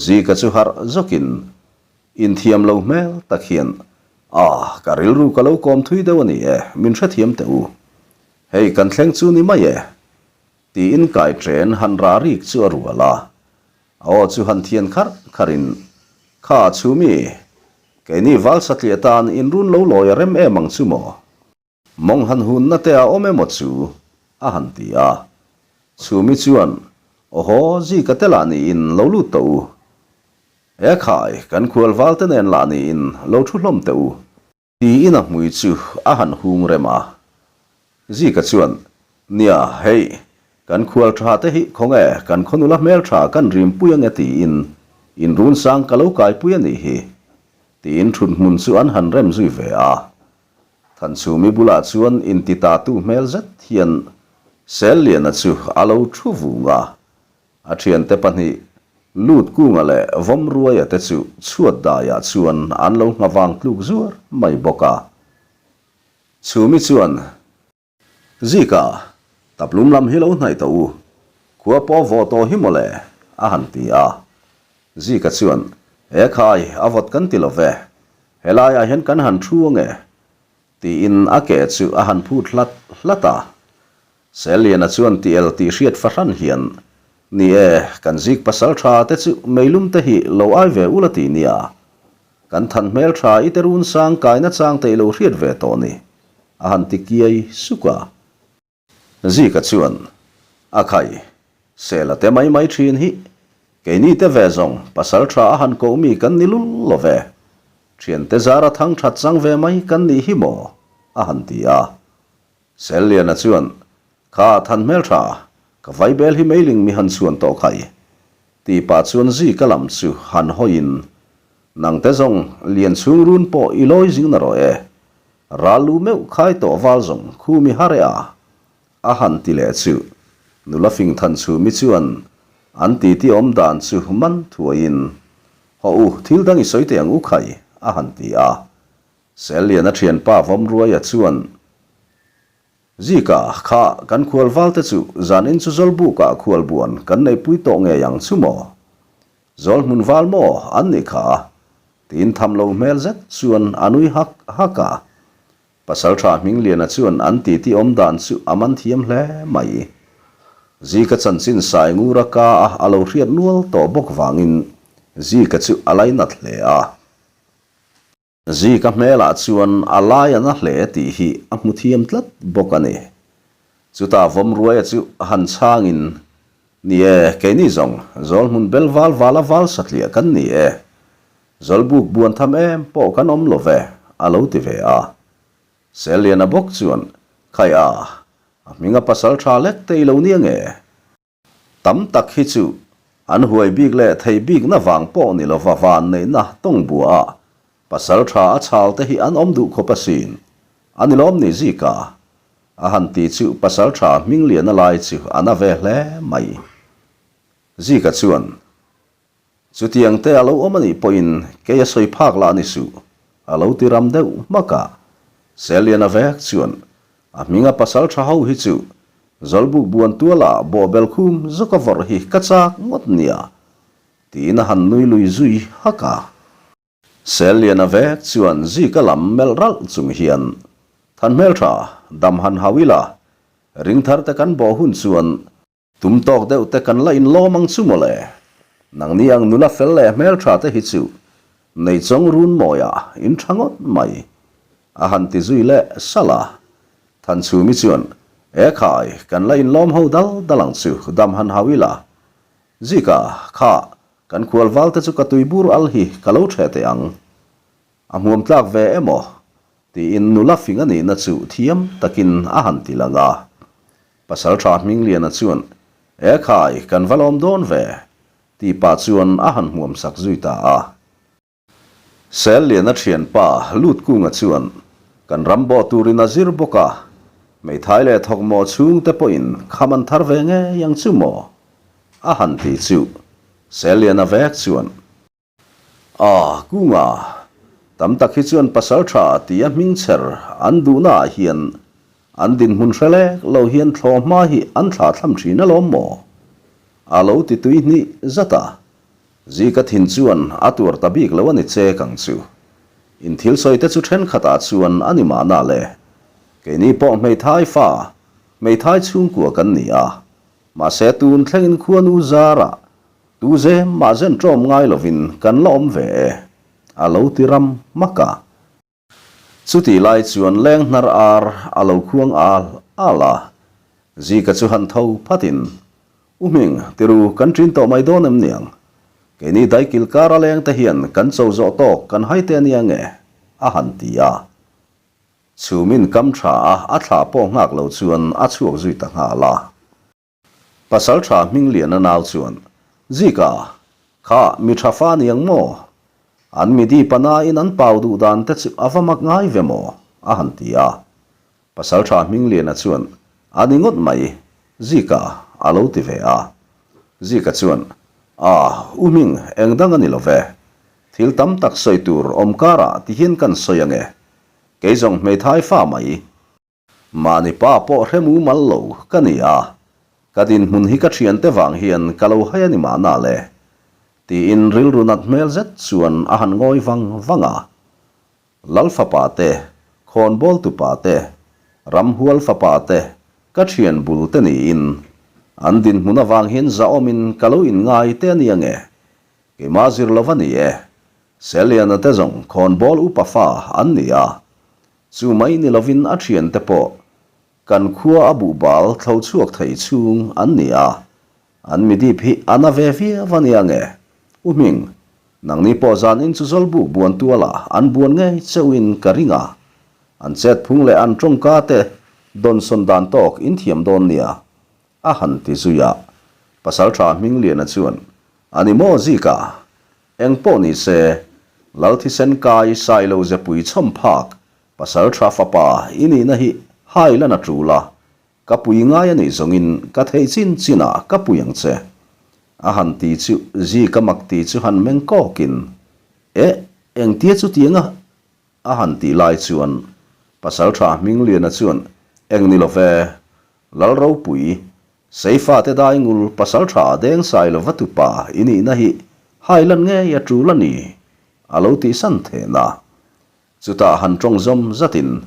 zika chu harh zawkin Inthiam lo hmel tak hian, Ah, ka rilru ka lo kawm thui deuh a ni e, min hrethiam teh u. Hei kan thleng chu ni mai e. Tiin kai ṭen han rah rik chu a rual a. A aw chu han thian kharh kharhin, Kha chhumi, keini val satliah tan inrun lo lawi a rem em ang chu maw? Mawng han hunna te a awm emaw chu? a han ti a. Chhumi chuan, Awhaw, zika te lah niin lo lut tawh u. E khai, kan khual val te nen lah niin lo thu hlawm teh u. Tiin a hmui chu a han hung rem a. Zika chuan, Nia, hei, kan khual tha te hi khawnge kan khaw nula hmel tha kan rimpui ange tiin inrunsang ka lo kaipui a nih hi. Tiin thuthmun chu an han rem zui ve a. Thanchhumi bulah chuan intitatu hmel zet hian Selliana chu a lo thu vung a, a thiante pahnih Lutkunga leh Vawmruaia te chu chhuat daiah chuan an lo nghavang tluk zuar mai bawk a. Chhumi chuan. Zika, taplum lam hi lo hnaih tawh u, khua pawh vawh tawh hi mawle, a han ti a. Zika chuan, E khai, a vawt kan ti lo ve, helaiah hian kan han thu ange, tiin a ke chu a han phut hlat hlat a. Selliana chuan ti el tih hriat fahran hian, Ni e, kan zik pasal tha te chu meilum te hi lo ai ve ula ti nia. Kan than hmel tha i te run sang kaina chang te i lo hriat ve tawh ni. A han ti kiai suk a. Zika chuan, A khai, Sela te mai mai thin hi, keini te ve zawng pasal tha a han koh mi kan ni lul lo ve. Thiante zara thang that chang ve mai kan nih hi maw? a han ti a. Selliana chuan, Kha than hmel tha, ka vaibel hi meiling mi han chhuan tawh khai. Tih pah chuan Zika lam chu han hawiin, Nangte zawng lian chhung run pawh i lawi zing na rawh e. Ral lu meuh khai tawh val zawng khu mi har e a, a han ti leh chu. Nula fing than chu mi chuan an titi awm dan chu man thuaiin, Hawh u, thil dang i sawi teh ang u khai, a han ti a. Selliana thianpa Vawmruaia chuan, Zika, kha kan khual val te chu zanin chu Zawlbukah khual buan kan neihpui tawh ngei ang chu maw? Zawl hmun val maw an nih kha? Tiin tham lo hmel zet chuan a nui hak hak a. Pasaltha Hmingliana chuan an titi awm dan chu a man thiam hle mai. Zika chanchin sai ngura ka a a lo hriat nual tawh bawk vangin Zika chu a lainat hle a. Zika hmelah chuan a lai a na hle tih hi a hmu thiam tlat bawk a ni. Chutah Vawmruaia chu han chhangin, Ni e, keini zawng, zawl hmun bel val vala val satliah kan ni e. Zawlbuk buan tham em pawh kan awm lo ve, a lo ti ve a. Selliana bawk chuan, Khai a, a hminga pasal tha lek te i lo nia nge? Tam tak hi chu an huai bik leh thei bikna vang pawh ni lova van neihna tawng buaah pasal tha a chhal te hi an awm duh khawp asin. A ni lawm ni Zika? A han ti chu pasal tha hming liana lai chu a na ve hle mai. Zika chuan, Chutiang te a lo awm a nih pawhin kei a sawi phak lah ni suh. A lo ti ram deuh hmak a. Seliana vek chuan a hminga pasal tha ho hi chu Zawlbuk buan tuala bawhbel khum zawka vawrh hi ka chak ngawt nia tiin a han nui lui zui hak a. Seliana vek chuan zika lam melh ralh chung hian Than hmeltha dam han hau ila ringthar te kan bawh hun chuan Tum tawk deuh te kan la inlawm ang chu mawle. Nangni ang nula fel leh hmeltha te hi chu nei chawng run mawia in tha ngawt mai. A han ti zui leh salh a. Thanchhumi chuan, E khai, kan la inlawm ho dal dal ang chu, dam han hau ila. Zika, kha, kan khual val te chu ka tuibur al hi ka lo ṭheh teh ang. A hmuam tlak ve emaw? Tiin nula fing a nihna chu thiam takin a han ti lang a. Pasalṭha Hmingliana chuan, E khai, kan va lawm dawn ve, tih pah chuan a han hmuam sak zui ta a. Selliana ṭhianpa Lutkunga chuan, Kan ram bawh turin a zir bawk a, hmeithai leh thawkmawh chhungte pawhin kham an thar ve ngei ang chu maw? a han ti chu Selliana vek chuan, A, Kunga, tam tak hi chuan pasal tha tia hming chher an duhna ah hian an dinhmun hre lek lo hian thlaw hma hi an thlah thlam thin alawm maw? A lo ti tui hnih zat a, Zika thin chuan a tuar ta bik lo a ni chek ang chu. In thil sawi te chu thenkhat ah chuan a ni mahna le. Keini pawh hmeithai fa, hmeithai chhungkua kan ni a, mahse tun thlengin khuanu zarah Tu zem mah zen ṭawm ngai lovin kan la awm ve e, a lo ti ram hmak a. Chutih lai chuan leng hnar ar a lo khuang al al a, Zika chu han tho phatin, U Hming, tiru kan ṭin tawh mai dawn em niang? Keini daikil kara leng te hian kan cho zawh tawk kan hai te ania nge? a han ti a. Chhumin kam ṭha a a thlah pawh nghak lo chuan a chhuak zui ta nghal a. Pasalṭha Hmingliana nau chuan, Zika, kha mi ṭha fa ni ang maw? An mi dip a nain an pau duh dan te chu a va mak ngai ve maw? a han ti a. Pasalṭha Hmingliana chuan, A ni ngawt mai, Zika, a lo ti ve a. Zika chuan, A, U Hming, eng dang a ni lo ve. Thil tam tak sawi tur awm karah tihian kan sawi ange. Kei zawng hmeithai fa mai. Mahni pa pawh hre mumal lo ka ni a, ka dinhmun hi ka thiante vang hian ka lo hai a ni mahna le, tiin rilru nat hmel zet chuan a han ngawi vang vang a. Lal fapa te, khawnbawl tupa te, ramhual fapa te ka thian bul te niin an dinhmun avang hian zahawmin ka lo inngai te a nia nge, keimah zir lo va ni e, Seliana te zawng khawnbawl upa fa an ni a, Chu mai ni lovin a thiante pawh kan khua a buhbal thlo chhuak thei chhung an ni a, an midip hi a na ve viau a nia nge? U Hming, nangni pawh zanin chu Zawlbuk buan tualah an buan ngei cheuhin ka ring a, an chet phung leh an tawngka te dawnsawn dan tawk in thiam dawn nia, a han ti zui a. Pasaltha Hmingliana chuan, A ni maw Zika? Eng pawh ni se, Lal thisen kai Sailo zepui chhawm phak pasal tha fapa i nihna hi hai lan a tul a, ka pui ngai a nih zawngin ka theih chin chinah ka pui ang che. A han ti chu Zika mak ti chu han meng kawkin, Eh, engtia chutiang a? A han tih lai chuan pasal tha Hmingliana chuan, Eng ni lo ve, Lal ropui, Seifate daingul pasaltha deng sai lova tupa i nihna hi hai lan ngei a tul a ni, a lo tihsan then a. Chutah han tawng zawm zatin,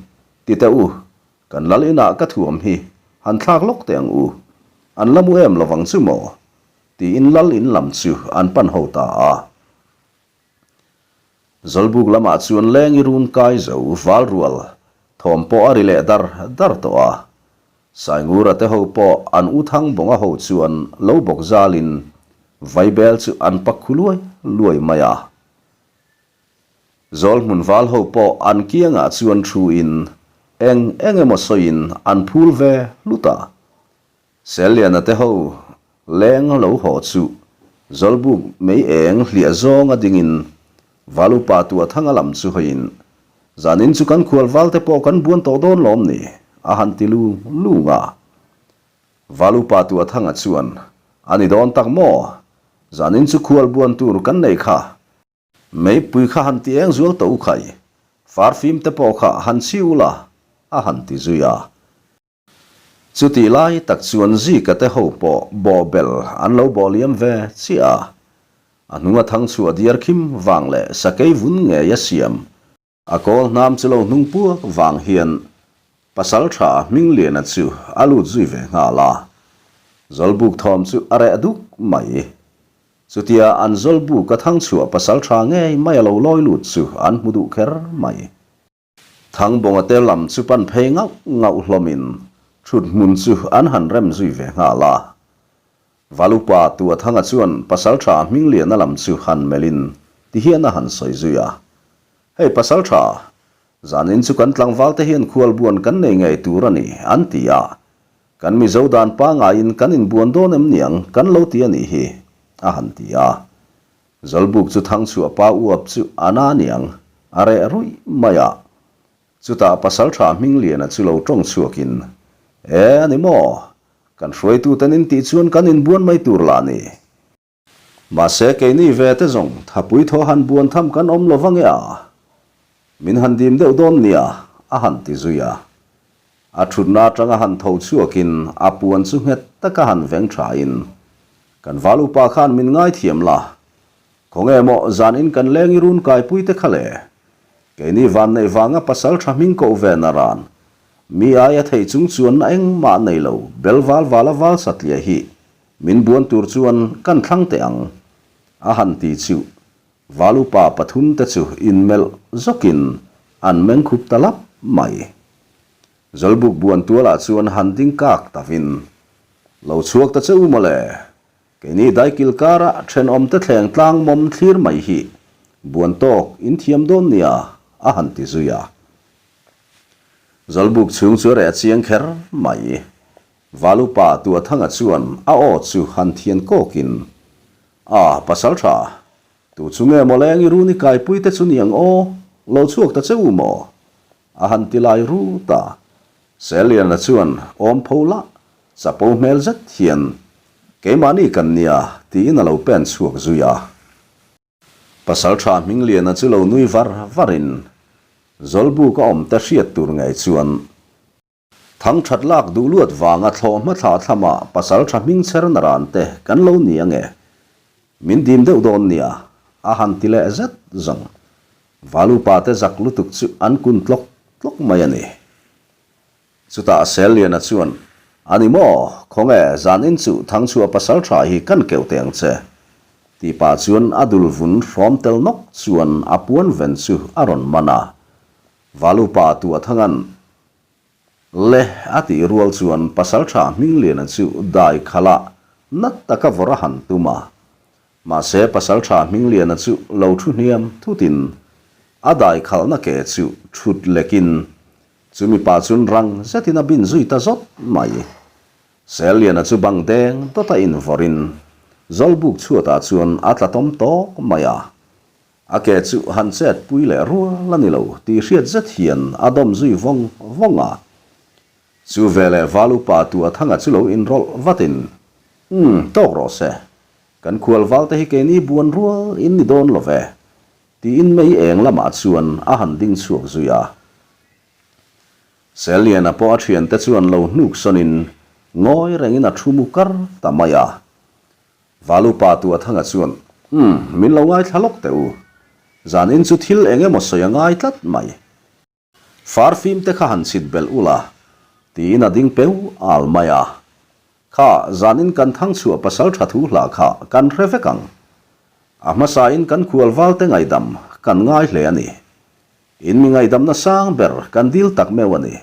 Ti teh u, kan lal inah ka thuam hi han thlak lawk teh ang u, an la mu em lovang chu maw? tiin lal in lam chu an pan ho ta a. Zawlbuk lamah chuan leng i run kai zo val rual thawm pawh a ri leh dar dar tawh a. Saingura te ho pawh an u Thangbawnga ho chuan lo bawk zalin vaibel chu an pak khu luai luai mai a. Zawlhmun val ho pawh an kiangah chuan thu in eng eng emaw sawiin an phul ve hlut a. Selliana te ho leng lo haw chu Zawlbuk mei eng hliah zawng a dingin Valupa Tuahthanga lam chu hawiin, Zanin chu kan khual val te pawh kan buan tawh dawn lawm ni? a han ti lung lung a. Valupa Tuahthanga chuan, A ni dawn tak maw? Zanin chu khual buan tur kan nei kha. Meipui kha han ti eng zual tawh u khai. Farfim te pawh kha han chhi ula, a han ti zui a. Chutih lai tak chuan Zika te ho pawh bawhbel an lo bawh liam ve chiah a. A hnunga thang chhuah diar khim vang leh sakei vun ngei a siam. A kawl hnam chu lo hnung puak vang hian Pasaltha Hmingliana chu a lut zui ve nghal a. Zawlbuk thawm chu a reh duk mai. Chutia an zawlbuk a thang chhuah Pasaltha ngei mai a lo lawi lut chu an hmu duh kher mai. Thangbawnga te lam chu pan phei ngauh ngauh hlawmin thut hmun chu an han rem zui ve nghal a. Valupa Tuathanga chuan Pasaltha Hmingliana lam chu han melhin tihian a han sawi zui a, Hei Pasaltha, zanin chu kan tlangval te hian khualbuan kan nei ngei tur a ni, an ti a. Kan Mizo dan pangaiin kan inbuan dawn em niang kan lo ti a nih hi, a han ti a. Zawlbuk chu Thangchhuah pa uap chu a na niang, a reh ruih mai a. Chutah Pasaltha Hmingliana chu lo tawng chhuakin, E, a ni maw? Kan hruaituten in tih chuan kan inbuan mai tur lah ni. Mahse keini ve te zawng thapui thaw han buan tham kan awm lo vang e a. Min han dim deuh dawn nia, a han ti zui a. A thutna atanga han tho chhuakin a puan chu nghet taka han veng thain, Kan val upa khan min ngaithiam la, khawnge maw zanin kan leng i run kaipui te kha le? Keini vanneih vanga pasal tha hming koh ve na ran, mi aia thei chung chuanna engmah nei lo bel val vala val satliah hi min buan tur chuan kan thlang teh ang, a han ti chu val upa pathum te chu inmelh zawkin an mengkhup ta lap mai. Zawlbuk buan tualah chuan han ding kak tavin, Lo chhuak ta che u mawle, keini daikil kara thenawmte thleng tlang mawm thlir mai hi buan tawk in thiam dawn nia, a han ti zui a. Zawlbuk chhung chu a reh chiang kher mai. Valupa Tuathanga chuan a aw chu han thian kawkin, A, Pasaltha, tu chu nge mawle ngi runi kaipui te chu niang aw, lo chhuak ta che u maw? A han ti lai rut a, Seliana chuan awm pho lah, chapo hmel zet hian, Keimahni kan nia, tiin a lo pen chhuak zui a. Pasaltha Hmingliana chu lo nui var varin, Zawlbuk a awm te hriat tur ngei chuan, Thangthat lak duh luat vanga thlawh hma thlah thlama pasaltha hming chher na ran te kan lo ni ange, min dim deuh dawn nia, a han ti leh zet zawng. Valupa te zak lutuk chu an kun tlawk tlawk mai a ni. Chutah Selliana chuan, A ni maw, khawnge zanin chu Thangchhuah pasaltha hi kan keuh teh ang che? Tih pah chuan a dul vun hrawm tel nawk chuan a puan ven chu a rawn man a. Valupa Tuathanga'n Le a tih rual chuan pasaltha Hmingliana chu dai khalah nat taka vawrh a han tum a. Mahse Pasaltha Hmingliana chu lo thu hniam thutin a dai khalhna ke chu thut lekin chu mipa chun rang zetin a bin zui ta zawt mai. Selliana chu bang deng dawta invawrhin Zawlbuk chhuatah chuan a tla tawm tawk mai a. A ke chu han chet pui leh rual a ni lo tih hriat zet hian a dawm zui vawng vawng a. Chu veleh Valupa Tuathanga chu lo inrawlh vatin, Umm, tawk rawh se. Kan khual valte hi keini buan rual in ni dawn lo ve, tiin mei eng lamah chuan a han ding chhuak zui a. Selliana pawh a thiante chuan lo hnuk sawnin ngawi rengin a thu mu kar ta mai a. Valupa Tuathanga chuan, Umm, min lo ngaithla lawk teh u. Zanin chu thil eng emaw sawi a ngai tlat mai. Far fim te kha han chhit belh ula, tiin a ding peu al mai a. Kha, zanin kan thang chhuah pasal tha thu hlah kha kan hre vek ang. A hmasain kan khual val te ngaihdam kan ngai hle a ni. In mi ngaihdamna sang ber kan dil tak meuh a ni.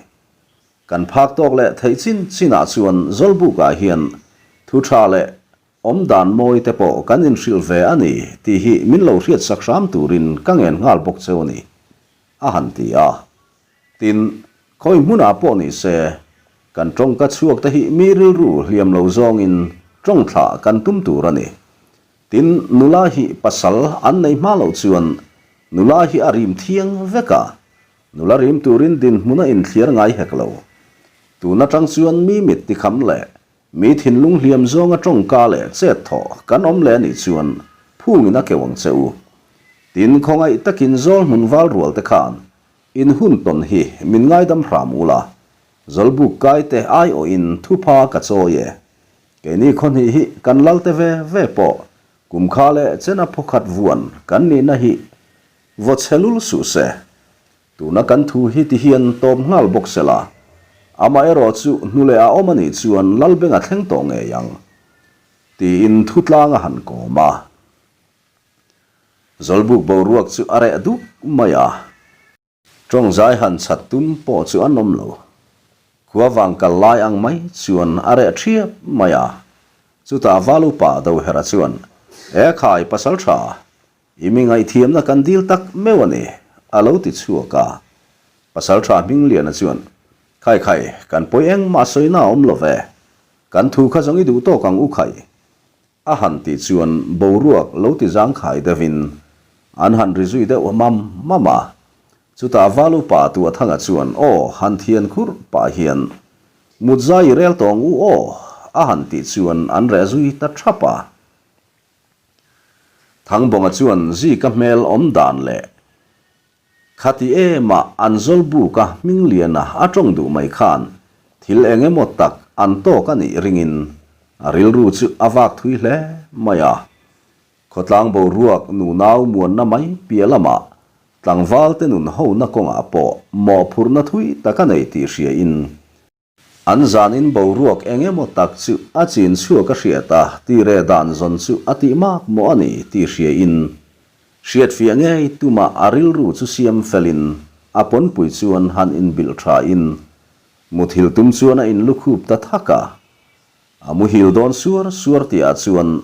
Kan phak tawk leh theih chin chinah chuan Zawlbukah hian thu tha leh awmdan mawi te pawh kan inhrilh ve a ni tih hi min lo hriatsak hram turin ka ngen nghal bawk cheu a ni. A han ti a. Tin, khawi hmunah pawh ni se, kan tawngka chhuak te hi mi rilru hliam lo zawngin tawng thlah kan tum tur a ni. Tin, nula hi pasal an nei hma loh chuan nula hi a rim thiang vek a, nula rim turin dinhmun a inthliar ngai hek lo. Tun atang chuan mi mit tikham leh Mi thinlung hliam zawnga tawngka leh chet thawh kan awm leh anih chuan phungin a keuh ang che u. Tin, khawngaih takin zawl hmun val rual te khan. In hun tawn hi min ngaidam hram ula, Zawlbuk kaite aiawhin thupha ka chawi e. Keini khawhnih hi kan lalte ve ve pawh kumkha leh chena phawkhat vuan kan nihna hi vaw chhe lul suh se. Tuna kan thu hi ti hian tawp nghal bawk se la, amaherawh chu hnu leh a awm a nih chuan Lalbenga thleng tawh ngei ang, tiin thutlang a han kawm a. Zawlbuk boruak chu a reh duk mai a. Tawngzai han chhat tum pawh chu an awm lo. Khua vang kal lai ang mai chuan a reh thiap mai a. Chutah Val upa Dohera chuan, E khai pasal tha, i mi ngaihthiamna kan dil tak meuh a ni, a lo ti chhuak a. Pasal tha Hmingliana chuan, Khai khai, kan pawi engmah sawina a awm lo ve. Kan thu kha zawng i duh tawk ang u khai. A han tih chuan boruak lo ti zangkhai deuhin an han ri zui deuh mam mam a. Chutah Val upa Tuathanga chuan aw han thian khurh pah hian Mutzai i rel tawng u aw a han tih chuan an reh zui ta thap a. Thangbawnga chuan Zika hmel awm dan leh Khati ema an Zawlbuka Hmingliana a tawng duh mai khan thil eng emaw tak an tawk a nih ringin a rilru chu a vak thui hle mai a. Khawtlang boruak nunau muanna mai piah lamah tlangvalte nun hona kawngah pawh mawhphurhna thui tak a nei tih hriain An zanin boruak eng emaw tak chu a chin chhuak a hriat a, tire dan zawn chu a tih mak maw a ni tih hriain, hriatfiah ngei tumah a rilru chu siam felin a pawnpui chuan han inbilh thain muthil tum chuan a inlukhup ta thak a. A muhil dawn suar suar tihah chuan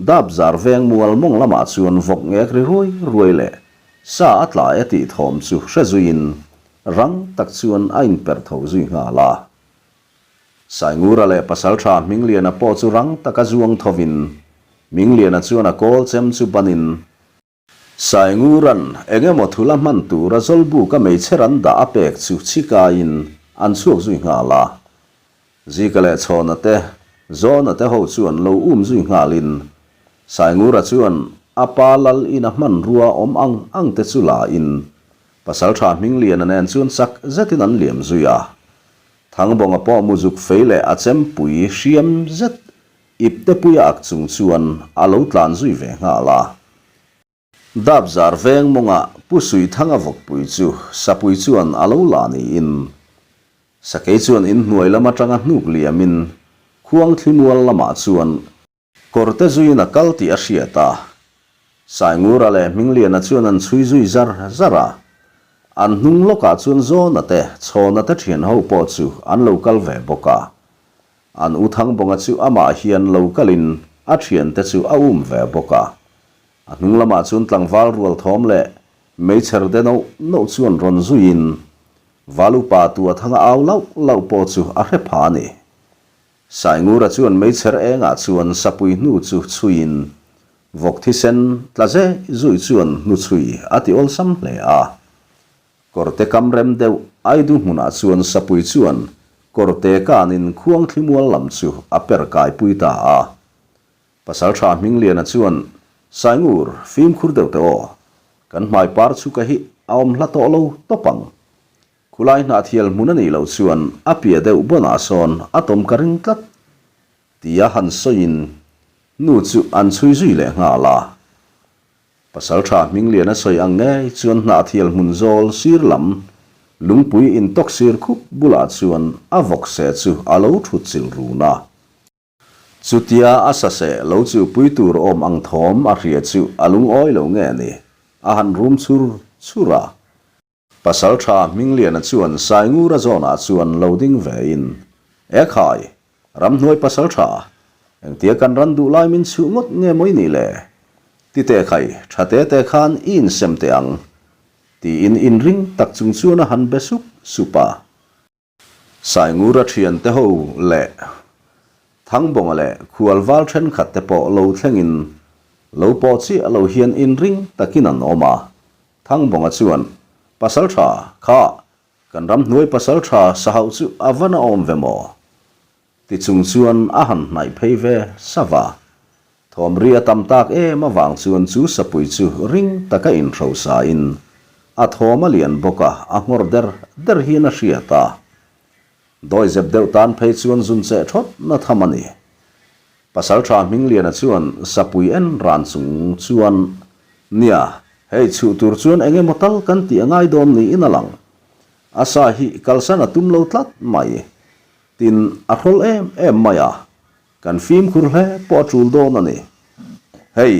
dap zar veng mual mawng lamah chuan vawk ngek ri ruai ruai leh sa a tla e tih thawm chu hre zuiin rang tak chuan a inperh tho zui nghal a. Saingura leh Pasaltha Hmingliana pawh chu rang taka zuang thovin Hmingliana chuan a kawl chem chu banin Saingura'n eng emaw thul a hman tura Zawlbuka meichher an dah a pek chu chhikaiin an chhuak zui nghal a. Zika leh Chhawna te, Zawna te ho chuan lo um zui nghalin Saingura chuan a pa lal ina hmanrua awm ang ang te chu la in Pasaltha Hmingliana nen chuan chak zetin an liam zui a. Thangbawnga pawh muzuk fei leh a chempui hriam zet ipte puia ak chung chuan a lo tlan zui ve nghal a. Dapzar veng mawngah Pu Suithanga vawkpui chu Sapui chuan a lo la niin Sakei chuan inhnuai lam atanga hnuk liamin Khuangthlimual lamah chuan Kawrte zuiin a kal tih a hriat a, Saingura leh Hmingliana chuan an chhui zui zar zar a. An hnung lawkah chuan Zawna te, Chhawna te thian ho pawh chu an lo kal ve bawk a. An u Thangbawnga chu amah hian lo kalin a thiante chu a um ve bawk a. A hnung lamah chuan tlangval rual thawm leh meichher de noh noh chuan rawn zuiin Val upa Tuathanga au lauh lauh pawh chu a hre pha a ni. Saingura chuan meichher engah chuan sapui hnu chu chhuiin vawk thisen tla zeh zuih chuan hnu chhui a ti awlsam hle a. Kawrte kam rem deuh Aidu hmunah chuan sapui chuan kawrte kanin khuangthlimual lam chu a per kaipui ta a. Pasaltha Hmingliana chuan, Saingur, fimkhur deuh teh aw. Kan hmai par chhuka hi a awm hla tawh lo tawp ang. Khulai hnahthial hmun a nih loh chuan a piah deuh bawnah sawn a tawm ka ring tlat, tia han sawiin nu chu an chhui zui leh nghal a. Pasaltha Hmingliana sawi ang ngei chuan hnahthial hmun zawl sir lam lungpui intawk sir khup bulah chuan a vawkse chu a lo thut chil run a. Chutia a saseh lo chuhpui tur awm ang thawm a hria chu a lungawi lo nge ni, a han rum chur chur a. Pasaltha Hmingliana chuan Saingura zawnah chuan lo ding vein, E khai, ramhnuai pasaltha, engtia kan ran duh lai min chhuh ngawt nge maw i nih le? Ti teh khai, tha te te khan i insem teh ang, tiin inring tak chung chuan a han be sup sup a. Saingura thiante ho leh Thangbawnga leh Khualval thenkhat te pawh lo thlengin lo pawh chiah lo hian inring takin an awm a. Thangbawnga chuan, Pasaltha, kha, kan ramhnuai pasaltha sahauh chu a va na awm ve maw? Ti chung chuan a han hnaih phei ve sava. Thawmri a tam tak em avang chuan chu sapui chu ring taka inhrosain. A thawm a lian bawk a, a nghawr der der hian a hriat a. Dawizep deuh tan phei chuan zun cheh thawt na tham a ni. Pasaltha Hmingliana chuan sapui en ran chung chuan, Nia, hei chhuh tur chuan eng emaw tal kan tih a ngai dawn niin a lang. A sa hi kalsan a tum lo tlat mai. Tin, a hrawl em em mai a, kan fimkhur hle pawh a tul dawn a ni. Hei,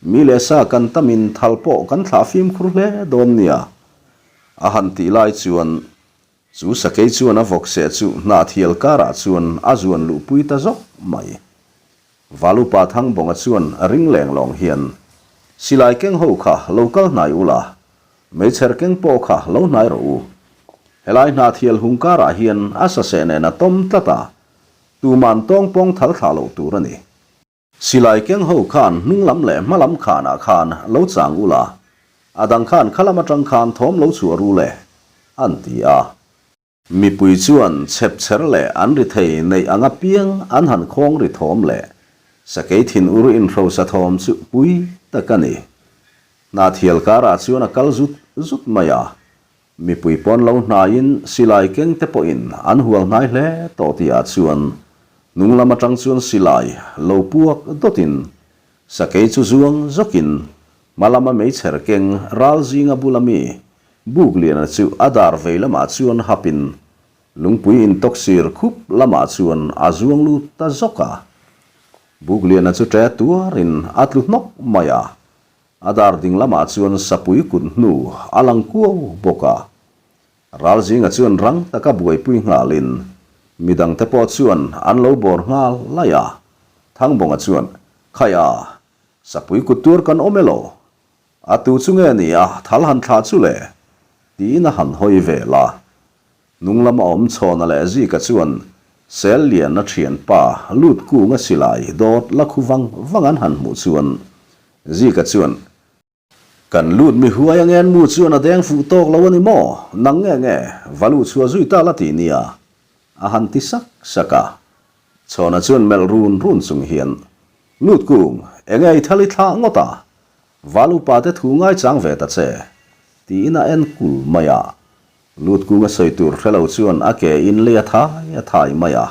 mi leh sa kan tamin thal pawh kan thlah fimkhur hle dawn nia. A han tih lai chuan Chu sakei chuan a vawk seh chu hnahthial karah chuan a zuan luhpui ta zawk mai. Valupa Thangbawnga chuan ring leng lawng hian, Silai keng ho kha lo kal hnai ula, meichher keng pawh kha lo hnai rawh u. Helai hnahthial hung karah hian a saseh nen a tawm tlat a, tuman tawngpawng thal thlah loh tur a ni. Silai keng ho khan hnung lam leh hma lam khanah khan lo chang ula, a dang khan kha lam atang khan thawm lo chhuah ru le, an ti a. Mipui chuan chhep chher leh an ri thei neih ang apiang an han khawng ri thawm leh sakei thin ur inhrosa thawm chu pui tak a ni. Hnahthial karah chuan a kal zut zut mai a, Mipui pawn lo hnaiin silai keng te pawhin an hual hnai hle tawh tihah chuan hnung lam atang chuan silai lo puak dawtin sakei chu zuang zawkin hma lama meichher keng ral zinga bula mi Bukliana chu a dar vei lamah chuan hapin lungpui intawksir khup lamah chuan a zuang lut ta zawk a. Bukliana chu ṭe tuarin a tlu hnawk mai a. A dar ding lamah chuan sapui kut hnu a lang kuau bawk a. Ralzinga chuan rang taka buaipui nghalin midangte pawh chuan an lo bawr nghal laih a. Thangbawnga chuan, Khai a, sapui kut tur kan awm elaw? A tu chu nge ni a thal han thlah chu le? tiin a han hawi vel a. Hnung lama awm Chhawna leh Zika chuan Sel Liana thianpa lut kunga silai dawt la khu vang vang an han hmuh chuan Zika chuan, Kan lut mi huai a ngen mu chuan a deng fuh tawk lo a ni maw? Nang nge nge, va luh chhuah zui ta la ti nia, a han ti sak sak a. Chhawna chuan melh run run chung hian, Lut kung, enge i thal i thlah ngawt a? Val upa te thu ngaichang ve ta che, tiin a en kul mai a. Lut kunga sawi tur hre lo chuan a ke in lei a thai a thai mai a.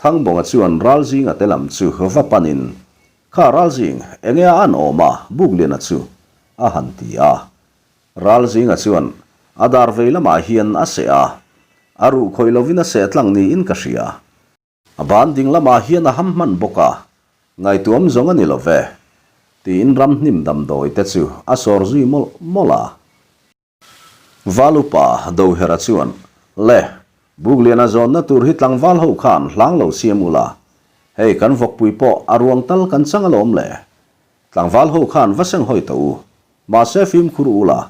Thangbawnga chuan Ralzinga te lam chu va panin, Kha Ralzing, enge a an awm a? Bukliana chu a han ti a. Ralzinga chuan a dar vei lamah hian a seh a, a ruh khawih lovin a seh tlang niin ka hria. A ban ding lamah hian a ham hman bawk a, ngaihtuam zawng a ni lo ve, tiin ramhnim damdawi te chu a sawr zui mawlh mawlh a. Valupa Dohera chuan, Le, Bukliana zawnna tur hi tlangval ho khan hlang lo siam ula, hei kan vawkpui pawh a ruang tal kan chang alawm le. Tlangval ho khan va seng hawi tawh u, mahse fimkhur ula,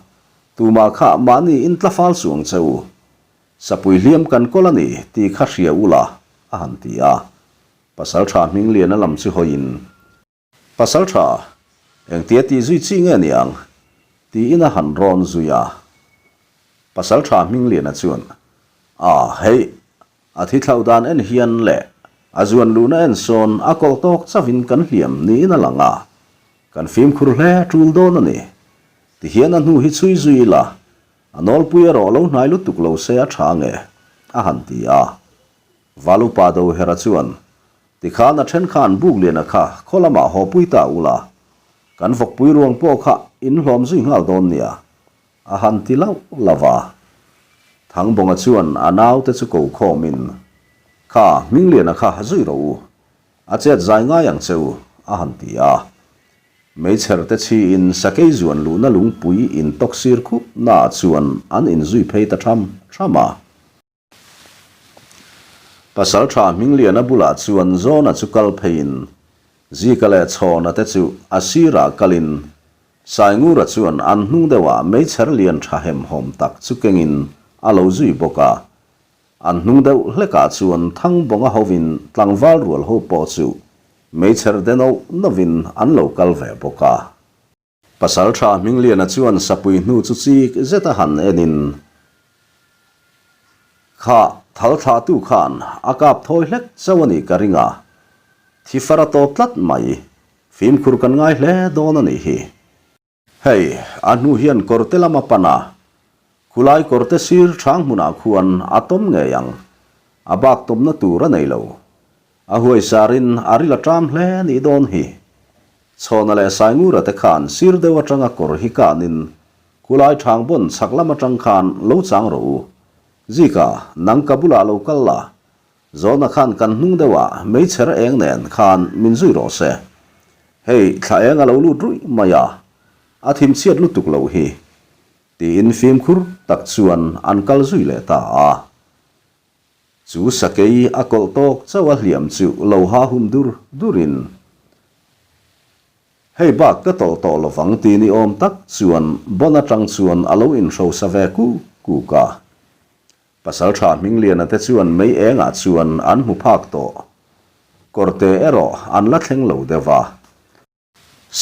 tumah kha mahni in tlafal suh ang che u. Sapui hliam kan kawl a ni tih kha hria ula, a han ti a. Pasaltha Hmingliana lam chu hawiin, Pasal tha, engtia tih zui chi nge ni ang? tiin a han rawn zui a. Pasal tha Hmingliana chuan, A, hei, a thi thlauh dan en hian leh a zuan luhna en sawn a kawlh tawk chauhin kan hliam niin a lang a, kan fimkhur hle tul dawn a ni. Tihian a hnu hi chhui zui ila, a nawlpui erawh lo hnai lutuk lo se a tha nge? a han ti a. Valupa Dohera chuan, Tikhan a then khan Bukliana kha khaw lamah haw pui ta ula, kan vawkpui ruang pawh kha in hlawm zui nghal dawn nia, a han ti lauh lauh a. Thangbawnga chuan a naute chu ko khawmin, Kha Hmingliana kha zui rawh u, a chet zai ngai ang che u, a han ti a. Meichher te chhiin sakei zuan luhna lungpui in tawk sir khup naah chuan an inzui phei ta tham tham a. Pasalṭha Hmingliana bulah chuan Zawna chu kal pheiin Zika leh Chhawna te chu a sirah kalin Saingura chuan an hnung deuhah meichher lian ṭha hemhawm tak chu kengin a lo zui bawk a. An hnung deuh hlekah chuan Thangbawnga hovin tlangval rual ho pawh chu meichher de noh novin an lo kal ve bawk a. Pasalṭha Hmingliana chuan sapui hnu chu chik zeta han enin, Kha thal thlahtu khan a kap thawi hlek chauh a nih ka ring a, thi far a tawp tlat mai, fimkhur kan ngai hle dawn a nih hi. Hei, a hnu hian kawrte lam a pan a. Khulai kawrte sir chhang hmunah khuan a tawm ngei ang. A bak tawmna tur a nei lo. A huaisarin a ril a ṭam hle nih dawn hi. Chhawna leh Saingura te khan sir deuh aṭanga kawr hi kanin khulai ṭhang bawn chhak lam aṭang khan lo chang rawh u. Zika, nang ka bulah lo kal la. Zawna khan kan hnung deuhah meichher eng nen khan min zui rawh se. Hei, thla eng a lo lut ruih mai a, a thimchhiat lutuk loh hi. Tiin fimkhur tak chuan an kal zui leh ta a. Chu sakei a kawlh tawk chauh a hliam chu lo ha hum dur durin, Hei bak ka tawlh tawh lovang ti ni awm tak chuan bon atang chuan a lo inhrosa ve kuk kuk a. Pasaltha Hmingliana te chuan mei engah chuan an hmu phak tawh. Kawrte erawh an la thleng lo deuh a.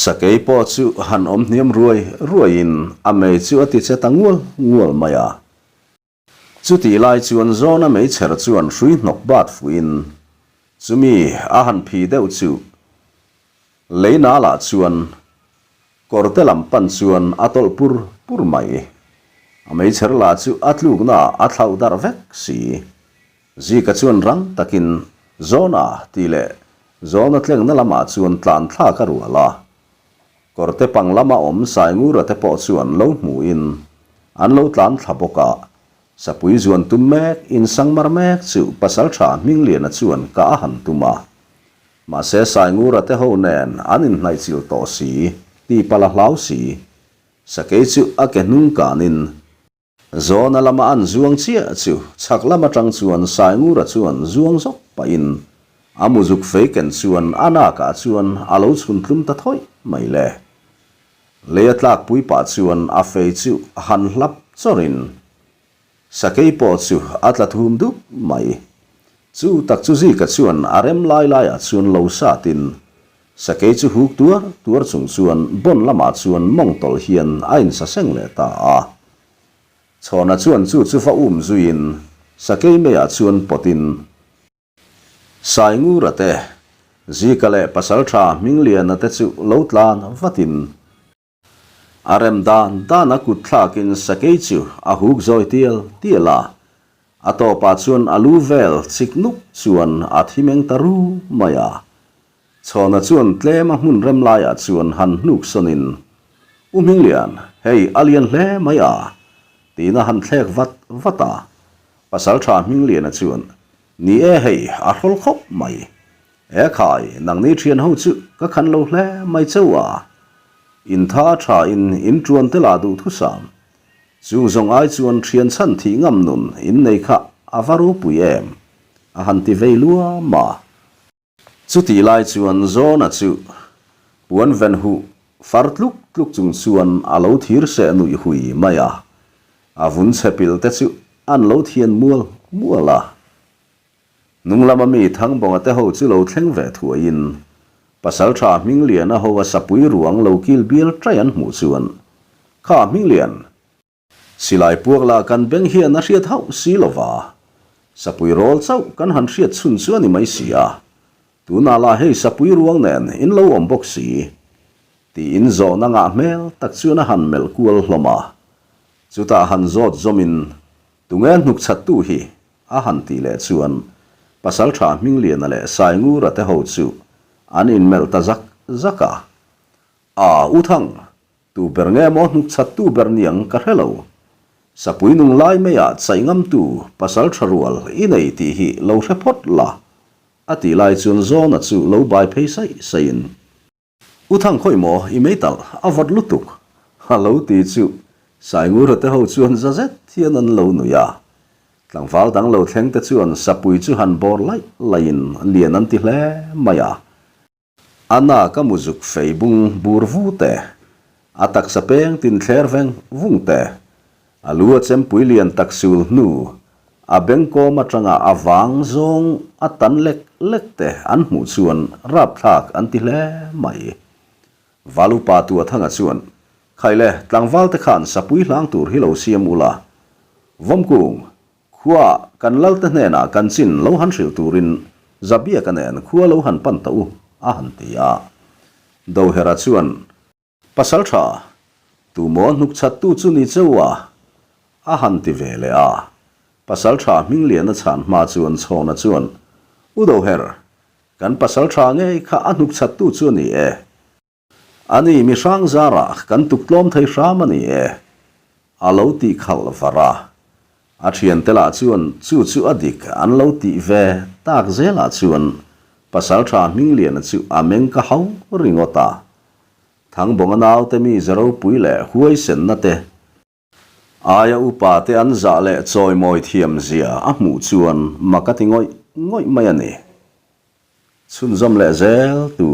Sakei pawh chu han awm hniam ruai ruaiin a mei chu a ti che ta ngual ngual mai a. Chutih lai chuan Zawna meichher chuan hrui hnawk bat fuhin chumi a han phi deuh chu lei nalah chuan kawrte lam pan chuan a tawlh pur pur mai. A meichher lah chu a tluknaah a thlauh darh vek si. Zika chuan rang takin Zawna tih leh Zawna tlengna lamah chuan tlan thlak a rual a. Kawrte pang lama awm Saingura te pawh chuan lo hmuhin an lo tlan thla bawk a, Sapui zuan tum mek, insangmar mek chu Pasaltha Hmingliana chuan ka a han tum a. Mahse Saingura te ho nen an inhnaihchilh tawh si, tihpalh a hlau si. Sakei chu a ke hnung kanin. Zawna lama an zuang chiah chu chhak lam atang chuan Saingura chuan zuang zawk pahin a muzuk fei ken chuan a nakah chuan a lo chhun tlum ta thawih mai le. Lei a tlakpui pah chuan a fei chu han hlap chawrin sakei pawh chu a tla thum dup mai. Chu tak chu Zika chuan a rem lai laiah chuan lo satin sakei chu huk tuar tuar chung chuan bon lamah chuan mawng tawlh hian a insaseng leh ta a. Chhawna chuan chu chu va um zuiin sakei meiah chuan pawtin Saingura te, Zika leh Pasaltha Hmingliana te chu lo tlan vatin A rem dan dan a kut thlakin sakei chu a huk zawi tial tial a, a tawpah chuan a lu vel chik nuk chuan a thi meng ta ru mai a. Chhawna chuan tlem a hmun rem laiah chuan han hnuk sawnin, U Hminglian, hei a lian hle mai a, tiin a han thlek vat vat a. Pasaltha Hmingliana chuan, Ni e hei, a hrawl khawp mai. E khai, nangni thian ho chu ka khan lo hle mai cheu a. In tha a tha in in tuan te lah duh thusam. Chung zawng ai chuan thian chhan thih ngam nun in nei kha a va ropui em? A han ti vei luam a. Chutih lai chuan Zawna chu puan ven huh far tluk tluk chung chuan a lo thir seh nuih hui mai a. A vun chhe pil te chu an lo thian mual mual a. Hnung lama mi Thangbawnga te ho chu lo thleng ve thuaiin Pasaltha Hmingliana ho a sapui ruang lo kil bial ṭai an hmuh chuan, Kha Hminglian, silai puak lah kan beng hian a hriat hauh si lova, sapui rawl chauh kan han hriat chhun chu a ni mai si a, tunah lah hei sapui ruang nen in lo awm bawk si, tiin zawhna ngah hmel tak chuan a han melh kual hlawm a. Chutah han zawt zawmin, Tunge hnukchhattu hi? A han tih leh chuan Pasaltha Hmingliana leh Saingura te ho chu an inmelh ta zak zak a. A, U Thang, tu ber nge maw hnukchhat tu ber niang ka hre lo. Sapui nung lai maiah chaih ngamtu Pasaltha rual i nei tih hi lo hre phawt la, a tih lai chuan Zawna chu lo bai phei saih saihin, U Thang khawi maw i mei talh a vawt lutuk a lo ti chu Saingura te ho chuan za zet hian an lo nui a. Tlangval dang lo thleng te chuan sapui chu han bawr laih laihin lian an ti hle mai a. A nak a muzuk fei bung bur vu te, a taksa peng tin thler veng vung te, A lu a chempui lian tak sul hnu, a bengkawm atanga a vang zawng a tan lek lek te an hmuh chuan rapthlak an ti hle mai. Valupa Tuathanga chuan, Khaile, tlangval te khan sapui hlang tur hi lo siam ula. Vawmkung, khua kan lalte hnenah kan chin lo han hrilh turin Zabiaka nen khua lo han pan ta u, a han ti a. Dohera chuan, Pasal tha, tu maw hnuk chhattu chu ni cheu a? A han ti ve leh a. Pasalṭha Hmingliana chhan hma chuan Chhawna chuan, U Doher, kan pasalṭha ngei kha a hnukchhattu chu a ni e. A ni, mi hrang zarah kan tuk tlawm thei hram a ni e, a lo tih khalh var a. A thiante lah chuan chu chu a dik an lo tih ve tak zelah chuan Pasalṭha Hmingliana chu a meng ka hau ringawt a. Thangbawnga naute mi ze ropui leh huaisenna te, Aia upa te an zah leh chawimawi thiam zia a hmuh chuan mak a ti ngawih ngawih mai a ni. Chhunzawm leh zel tur.